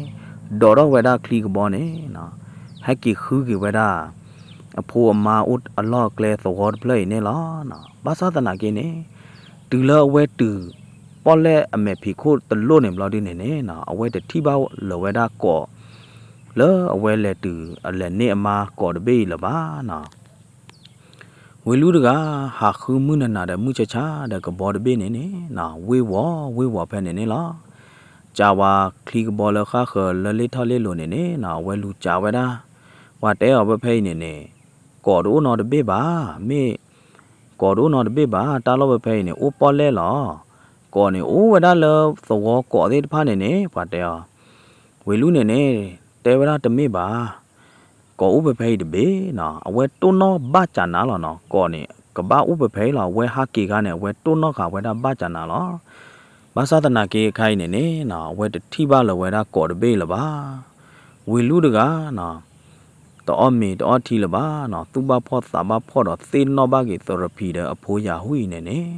ဒိးထီၣ်ဝဲဒၣ်ချံကဘီန့ၣ်နီၤ, ဟဲက့ၤဃုက့ၤဝဲဒၣ် အဖိအမါအိၣ်အလီၢ်အကျဲသဝီတဖျၢၣ်အံၤန့ၣ်လီၤ. ဘၣ်ဆၣ်သနာ်က့န့ၣ် တုၤလၢအဝဲတုၤ ပီၣ်လဲၣ်အမဲာ်ဖံးခိၣ်တလိၣ်န့ၣ်ဘျီဒ်န့ၣ်န့ၣ်နီၤ, အဝဲတထံၣ်ဘၣ်လၢၤဝဲဒၣ်ကိး လၢအဝဲလဲၤတုၤ အလဲၤန့ၢ်အမါကိးတဘ့ၣ်အံၤလၢၤဘၣ်နီၤ. ဝ့ၢ်လူၢ်တဂၤ ဟးဃုမုၢ်နၤနၤဒီးမုၢ်ဆါဆါဒီးကဘီတဘ့ၣ်န့ၣ်န့ၣ်နီၤ, ဝ့ၢ်ဝီၤဝ့ၢ်ဝီၤဖဲန့ၣ်န့ၣ်လီၤ. စံးဝဲချံကဘီလၢဃၣ်ဃၢၤလၢလ့ၣ်ထီၣ်လ့ၣ်လီၤန့ၣ်န့ၣ်နီၤ, အဝဲလူၤစံးဝဲဒၣ်, ပှၤတဲအီၤဖဲဖဲအံၤန့ၣ်န့ၣ် ကိးတအိၣ်နီတဘ့ၣ်ဘၣ်, မ့ၢ် ကိးတအိၣ်နီတဘ့ၣ်ဘၣ်, တၢ်လီၢ်ဖဲဖဲအံၤန့ၣ် အိၣ်ပီၣ်လဲၣ်လီၤ. ကိးန့ၣ်အိၣ်ဝဲဒၣ်လၢသဝီကိးသ့ၣ်တဖၣ်န့ၣ်န့ၣ် ပှၤတဲအီၤ, ဝ့ၢ်လူၢ်န့ၣ်န့ၣ် တဲဝဲဒၣ်တမ့ၢ်ဘၣ်, ကိးအိၣ်ဖဲဖဲအံၤတဘ့ၣ်နီၤ, အဝဲတိၢ်နီၣ်ဘၣ်စၢ်နၤလီၤနီၤ, ကိးန့ၣ် ကဘၣ်အိၣ်ဖဲဖဲအံၤလီၤ, အဝဲဟးက့ၤခါန့ၣ် အဝဲတိၢ်နီၣ်ဃာ်ဝဲဒၣ်ဘၣ်စၢ်နၤလီၤ. ဘၣ်ဆၣ်သနာ်က့အခါအံၤန့ၣ်န့ၣ်နီၤ, အဝဲတထံၣ်ဘၣ်လၢၤဝဲဒၣ်ကိးတဘ့ၣ်လၢၤဘၣ်. ဝ့ၢ်လူၢ်တဂၤနီၤ, တအီၣ်မ့ၤတအီထံလၢၤဘၣ်နီၤ, သူၣ်ဘၣ်ဖှီၣ်သးဘၣ်ဖှီၣ်ဒီးသ့ၣ်နီၣ်ဘၣ်က့ၤသရဖံဒီးအဖိယၤဟူအံၤန့ၣ်န့ၣ်,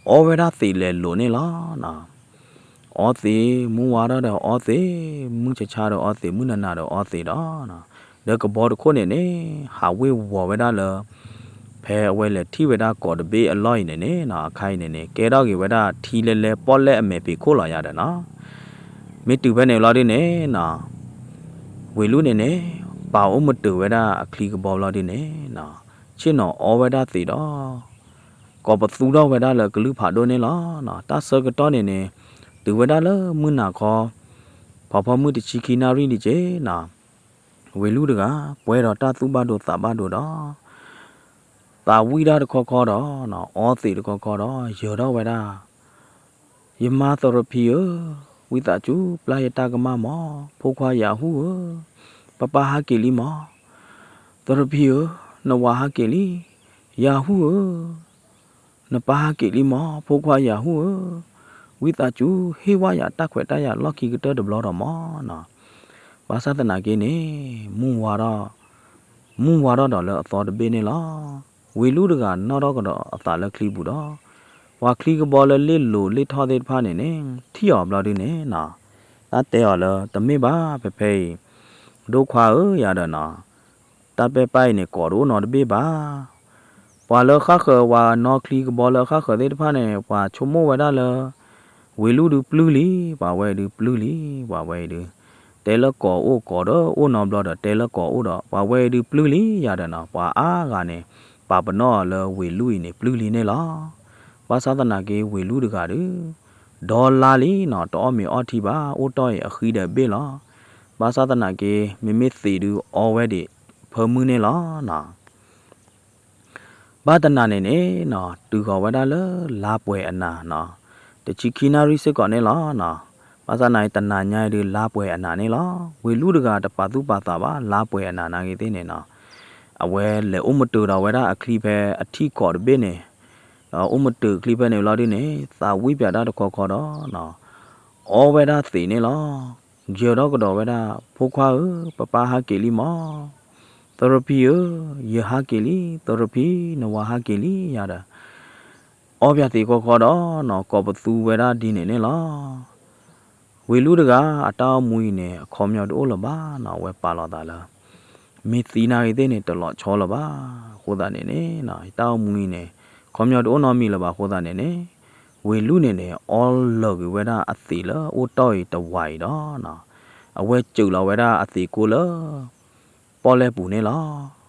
အီဝဲဒၣ်သံးလဲၤလိာ်န့ၣ်လီၤ. အီသံး, မုၢ်ဝါထီၣ်ဒီးအီသံး, မုၢ်ဆါဆါဒီးအီသံး, မုၢ်နၤနၤဒီးအီသံးဒီး, ဒီးကဘီတခိၣ်န့ၣ်န့ၣ် ဟးဝ့ၢ်ဝီၤဝဲဒၣ်လၢ ဖဲအဝဲလဲၤထံၣ်ဝဲဒၣ်ကိးတဘ့ၣ်အလီၢ်အံၤန့ၣ်န့ၣ်နီၤ, အခါအံၤန့ၣ်န့ၣ် ကဲထီၣ်က့ၤဝဲဒၣ်ထံလဲၤလဲၤပီၣ်လဲၣ်အမဲာ်ဖံးခိၣ်လီၤယၤဒီးနီၤ. မ့ၢ်တုၤဖဲန့ၣ်ဘျီဒ်န့ၣ်နီၤ, ဝ့ၢ်လူၢ်န့ၣ်န့ၣ် ပာ်အိၣ်မတုာ်ဝဲဒၣ်အချံကဘီဘျီဒ်န့ၣ်နီၤ, ဆ့ၣ်နီၤအီဝဲဒၣ်သံးဒီး ကိးပသူထီၣ်ဝဲဒၣ်လၢကလုၢ်ဖးဒိၣ်န့ၣ်လီၤ. တၢ်ဆၢကတီၢ်န့ၣ်န့ၣ် တုၤဝဲဒၣ်လၢမုၢ်နၤခီ ဖီဖီမုၢ်တဆံခံနၣ်ရံၣ်ဒံးက့နီၤ, ဝ့ၢ်လူၢ်တဂၤ ပှဲၤဒီးတၢ်သူၣ်ဘၣ်ဒိသးဘၣ်ဒိဒီး သးဝံၣ်တၢ်တခီခီဒီး အီသံးတခီခီဒီး ယၢၤထီၣ်ဝဲဒၣ်, ယမါသရဖံဧၢ, ဝံသးစူၤပျၢ်ယတၢ်ကမၣ်မး, ဖိခွါယၤဟူၣ်ဧၢ, ပၢ်ပၢ်ဟးက့ၤလံမး, သရဖံဧၢ, နဝၤဟးက့ၤလံ, ယၤဟူၣ်ဧၢ, နပၢ်ဟးက့ၤလံမး, ဖိခွါယၤဟူၣ်ဧၢ, ဝံသးစူၤဟ့ၣ်ဝဲယၤတၢ်ခွဲးတၢ်ယာ်လီၢ်ခံကတၢၢ်တဘျီဒီးမးနီၤ. ဘၣ်ဆၣ်သနာ်က့န့ၣ် မုၢ်ဝါထီၣ်ဒီးလၢအသီတဘ့ၣ်န့ၣ်လီၤ. ဝ့ၤလူၢ်တဂၤနီၣ်ထီၣ်ကဒီးအသးလၢချံပူၤဒီး ပှၤချံကဘီလၢလ့ၣ်လိၤလ့ၣ်ထီၣ်သ့ၣ်တဖၣ်န့ၣ်န့ၣ် ထံၣ်အီၤဘျီဒုန့ၣ်နီၤ, တၢ်တဲအီၤလၢ တမ့ၢ်ဘၣ်ဖဲဖဲအံၤ, ဒိၣ်ခွါဧၢ ယၤဒီးနီၤ, တၢ်ပဲာ်ပၢ်အံၤန့ၣ် ကိးတအိၣ်နီတဘ့ၣ်ဘၣ်. ပှၤလၢဃၣ်ဃၢၤ ပှၤနီၣ်ချံကဘီလၢအဃၣ်ဃၢၤသ့ၣ်တဖၣ်န့ၣ် ပှၤဆိကမိၣ်ဝဲဒၣ်လၢ ဝ့ၤလူၢ်ဒုပျုၢ်လံ, ပှၤဝဲအံၤဒုပျုၢ်လံ, ပှၤဝဲအံၤဒု, တဲလၢကိးအိၣ်ကိးဒီးအိၣ်နီတဘျီဒီး တဲလၢကိးအိၣ်ဒီး ပှၤဝဲအံၤဒုပျုၢ်လံ ယၤဒီးနီၤ, ပှၤအါဂၤန့ၣ် ပာ်ပနီၣ်အီၤလၢဝ့ၤလူၢ်အံၤန့ၣ် ပျုၢ်လံန့ၣ်လီၤ. ဘၣ်ဆၣ်သနာ်က့ဝ့ၤလူၢ်တဂၤဒု ဒီလါလံနီၤ, တအီၣ်မ့ၤအီထံဘၣ်, အိၣ်တီၢ်အံၤအဃံဒီးဘ့ၣ်လီၤ. ဘၣ်ဆၣ်သနာ်က့ မ့မ့ၢ်သံးဒုအီဝဲဒံးဖၢမုၢ်န့ၣ်လီၤနီၤ. ဘၣ်တနၤန့ၣ်န့ၣ်နီၤ, တုၤဃီၤဝဲဒၣ်လၢလါပှဲၤအနၤနီၤ, တဆံခံနၣ်ရံၣ်စ့ၢ်ကီးန့ၣ်လီၤနီၤ. ဘၣ်ဆၣ်သနာ်က့ တနၤညါအံၤဒု လါပှဲၤအနၤန့ၣ်လီၤ. ဝ့ၤလူၢ်တဂၤတပာ်သူၣ်ပာ်သးဘၣ် လါပှဲၤအနၤနာ်ဂ့ၤသ့ၣ်န့ၣ်နီၤ, အဝဲလဲၤအိၣ်မုာ်တၢၤဒီးဝဲဒၣ်အချံဖဲအထံကီးတဘ့ၣ်န့ၣ်, ဒီးအိၣ်မုာ်တၢၤချံဖဲန့ၣ်ဘျီဒုန့ၣ် သးဝံၣ်ပၠးတၢ်တခီခီဒီး အီဝဲဒၣ်သံးန့ၣ်လီၤ. ယၢၤထီၣ်ကဒီးဝဲဒၣ်, ဖိခွါဧၢ, ပၢ်ပၢ်ဟးက့ၤလံမး, သရဖံဧၢ, ယဟးက့ၤလံ, သရဖံ, နဝၤဟးက့ၤလံ ယၤဒီး အီပၠးသံးခီခီဒီးနီၤ, ကိးပသူဝဲဒၣ်ဒ်န့ၣ်န့ၣ်လီၤ. ဝ့ၤလူၢ်တဂၤ အတၢ်အိၣ်မူအံၤန့ၣ် အခီပညီတအိၣ်လၢၤဘၣ်နီၤ, အဝဲပာ်လီၤသးလၢ မ့ၢ်သံနာ်ဂ့ၤသ့ၣ်န့ၣ် တလီၤဆီလၢၤဘၣ်. အဃိသတးန့ၣ်န့ၣ် တၢ်အိၣ်မူအံၤန့ၣ် အခီပညီတအိၣ်နီတမံၤလၢၤဘၣ်အဃိသတးန့ၣ်န့ၣ်, ဝ့ၤလူၢ်န့ၣ်န့ၣ် အီလၢာ်ကွံာ်ဝဲဒၣ်အသံးလၢအိၣ်တီၢ်အံၤတဝၤအံၤဒီးနီၤ, အဝဲစၢၤလီၤဝဲဒၣ်အသံးကိလၢ ပီၣ်လဲၣ်ပူၤန့ၣ်လီၤ.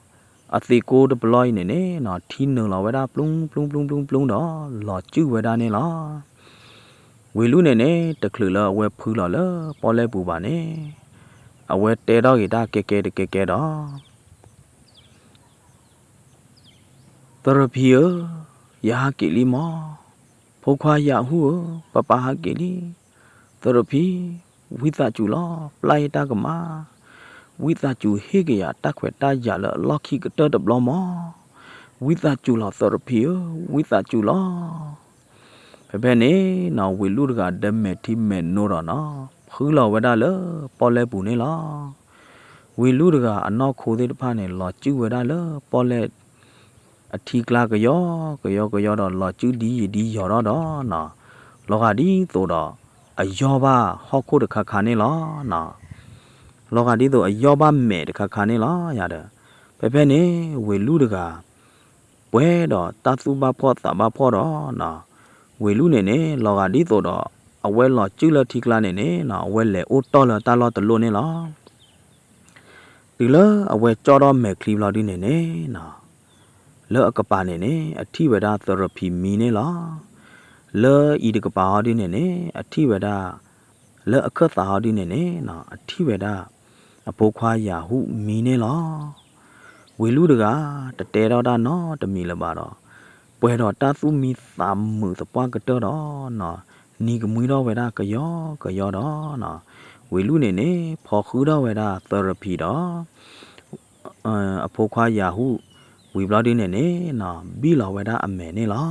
အသံးကိတပလီၢ်အံၤန့ၣ်န့ၣ်နီၤ, ထံနုာ်လီၤဝဲဒၣ်ပျူၢ်ပျူၢ်ပျူၢ်ပျူၢ်ပျူၢ်ဒီး လီၤစုၣ်ဝဲဒၣ်န့ၣ်လီၤ. ဝ့ၤလူၢ်န့ၣ်န့ၣ် တချုးလၢအဝဲဖုလီၤလၢပီၣ်လဲၣ်ပူၤဘၣ်န့ၣ်, အဝဲတဲထီၣ်က့ၤတၢ်ကဲကဲတကဲကဲဒီး သရဖံဧၢ, ယဟးက့ၤလံမး, ဖိခွါယၤဟူၣ်ဧၢ, ပၢ်ပၢ်ဟးက့ၤလံ, သရဖံ, ဝံသးစူၤလီၤ, ပျၢ်ယတၢ်ကမၣ်, ဝံသးစူၤဟ့ၣ်က့ၤယၤတၢ်ခွဲးတၢ်ယာ်လၢအလီၢ်ခံကတၢၢ်တဘျီမး, ဝံသးစူၤလီၤသရဖံဧၢ, ဝံသးစူၤလီၤ. ဖဲဖဲန့ၣ်နီၤ ဝ့ၤလူၢ်တဂၤဒီးမဲာ်ထံမဲာ်နိဒီးနီၤ ဖုလီၤဝဲဒၣ်လၢပီၣ်လဲၣ်ပူၤန့ၣ်လီၤ. ဝ့ၤလူၢ်တဂၤအနီၢ်ခိသ့ၣ်တဖၣ်န့ၣ် လီၤစုၣ်ဝဲဒၣ်လၢပီၣ်လဲၣ် အထံကျါကယီကယီကယီဒီး လီၤစုၣ်ဒ်ယံာ်ဒ်ယီၤထီၣ်ဒီးနီၤ, လီၤဂာ်ဒ်သိးဒီး အယီၢ်ဘၣ်ဟီၣ်ခိၣ်တခါခါန့ၣ်လီၤနီၤ. လီၤဂာ်ဒ်သိးအယီၢ်ဘၣ်မဲာ်တခါခါန့ၣ်လီၤယၤဒီး, ဖဲဖဲန့ၣ် ဝ့ၤလူၢ်တဂၤ ပှဲၤဒီးတၢ်သူၣ်ဘၣ်ဖှီၣ်သးဘၣ်ဖှီၣ်ဒီးနီၤ, ဝ့ၤလူၢ်န့ၣ်န့ၣ် လီၤဂာ်ဒ်သိးဒီး အဝဲလီၤစုၣ်လၢထံကျါန့ၣ်န့ၣ်နီၤ အဝဲလဲၤအိၣ်တီၢ်လၢတၢ်လီၢ်တလီၢ်န့ၣ်လီၤ. တုၤလၢအဝဲကၠီၣ်ထီၣ်မဲာ်ချံဘျီဒုန့ၣ်န့ၣ်နီၤ, လၢအကပၤန့ၣ်န့ၣ် အထံၣ်ဝဲဒၣ်သရဖံမံန့ၣ်လီၤ. လၢအံၤတကပၤဟီဒုန့ၣ်န့ၣ် အထံၣ်ဝဲဒၣ်, လၢအခၢၣ်သးဟီဒုန့ၣ်န့ၣ်နီၤ အထံၣ်ဝဲဒၣ် အဖိခွါယၤဟူၣ်မံန့ၣ်လီၤ. ဝ့ၤလူၢ်တဂၤ တတဲထီၣ်တၢ်နီတမံၤလၢၤဘၣ်ဒီး ပှဲၤဒီးတၢ်သူၣ်မံသးမုာ်သပှၢ်ကတၢၢ်ဒီးနီၤ, နံၤကမှံထီၣ်ဝဲဒၣ်ကယီကယီဒီးနီၤ, ဝ့ၤလူၢ်န့ၣ်န့ၣ် ဖီဃုထီၣ်ဝဲဒၣ်သရဖံဒီး အဖိခွါယၤဟူၣ်ဝံၤဘျီဒုန့ၣ်န့ၣ်နီၤ ဘံၣ်လီၤဝဲဒၣ်အမဲာ်န့ၣ်လီၤ.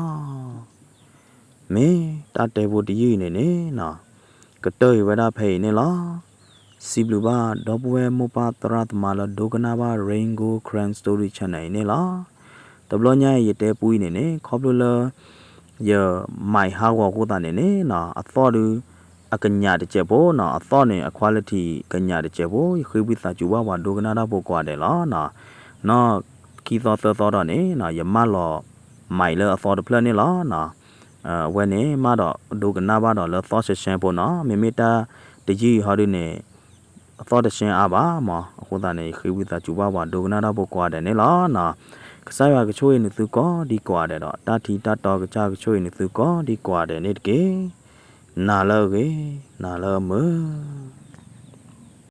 မ့ၢ်တၢ်တဲဖိတယုၢ်အံၤန့ၣ်န့ၣ်နီၤ ကတၢၢ်အံၤဝဲဒၣ်ဖဲအံၤန့ၣ်လီၤ. စံးဘျုးဘၣ်ဒီပုၢ်ဝဲၢ်မိၢ်ပၢ်သရၣ်သမါလၢဒိကနၣ်ဘၣ် Rain Gold Karen Story Channel အံၤန့ၣ်လီၤ. တဘျီညါအံၤယတဲပူအံၤန့ၣ်န့ၣ် ခီဖျိလၢ ယမဲးဟးဂီၤအဃိသတးန့ၣ်န့ၣ်နီၤ အသီၣ်ဒု အကညးတစဲးဖိနီၤ, အသီၣ်န့ၣ် အ quality ကညးတစဲးဖိ, ယဃ့ဝံသးစူၤဘၣ်ပှၤဒိကနၣ်တၢ်ဖိကိးဂၤဒဲးလီၤနီၤ. နီၢ်ခံသီသၢသီဒီးန့ၣ်နီၤ ယမၢလီၤမဲးလၢအသီတဖျၢၣ်န့ၣ်လီၤနီၤ. အဝဲန့ၣ်မးဒီးဒိကနၣ်ဘၣ်ဒီးလၢသီၣ်ရှဲရှဲဖိနီၤ, မ့မ့ၢ်တၢ်တယုၢ်အံၤဟီဒုန့ၣ် အသီၣ်တရှဲအါဘၣ်မး, အဃိသတးန့ၣ် ယဃ့ဝံသးစူၤဘၣ်ပှၤဒိကနၣ်တၢ်ဖိကိးဂၤဒဲးန့ၣ်လီၤနီၤ. ကစၢ်ယွၤကဆိၣ်ဂ့ၤနသုကိးဒံကိးဂၤဒဲးဒီး တၢ်ထံတၢ်တီကစၢ်ကဆိၣ်ဂ့ၤနသုကိးဒံကိးဂၤဒဲးန့ၣ်တက့ၢ်. နၤလၢအဂ့ၤ, နၤလၢအမုာ်.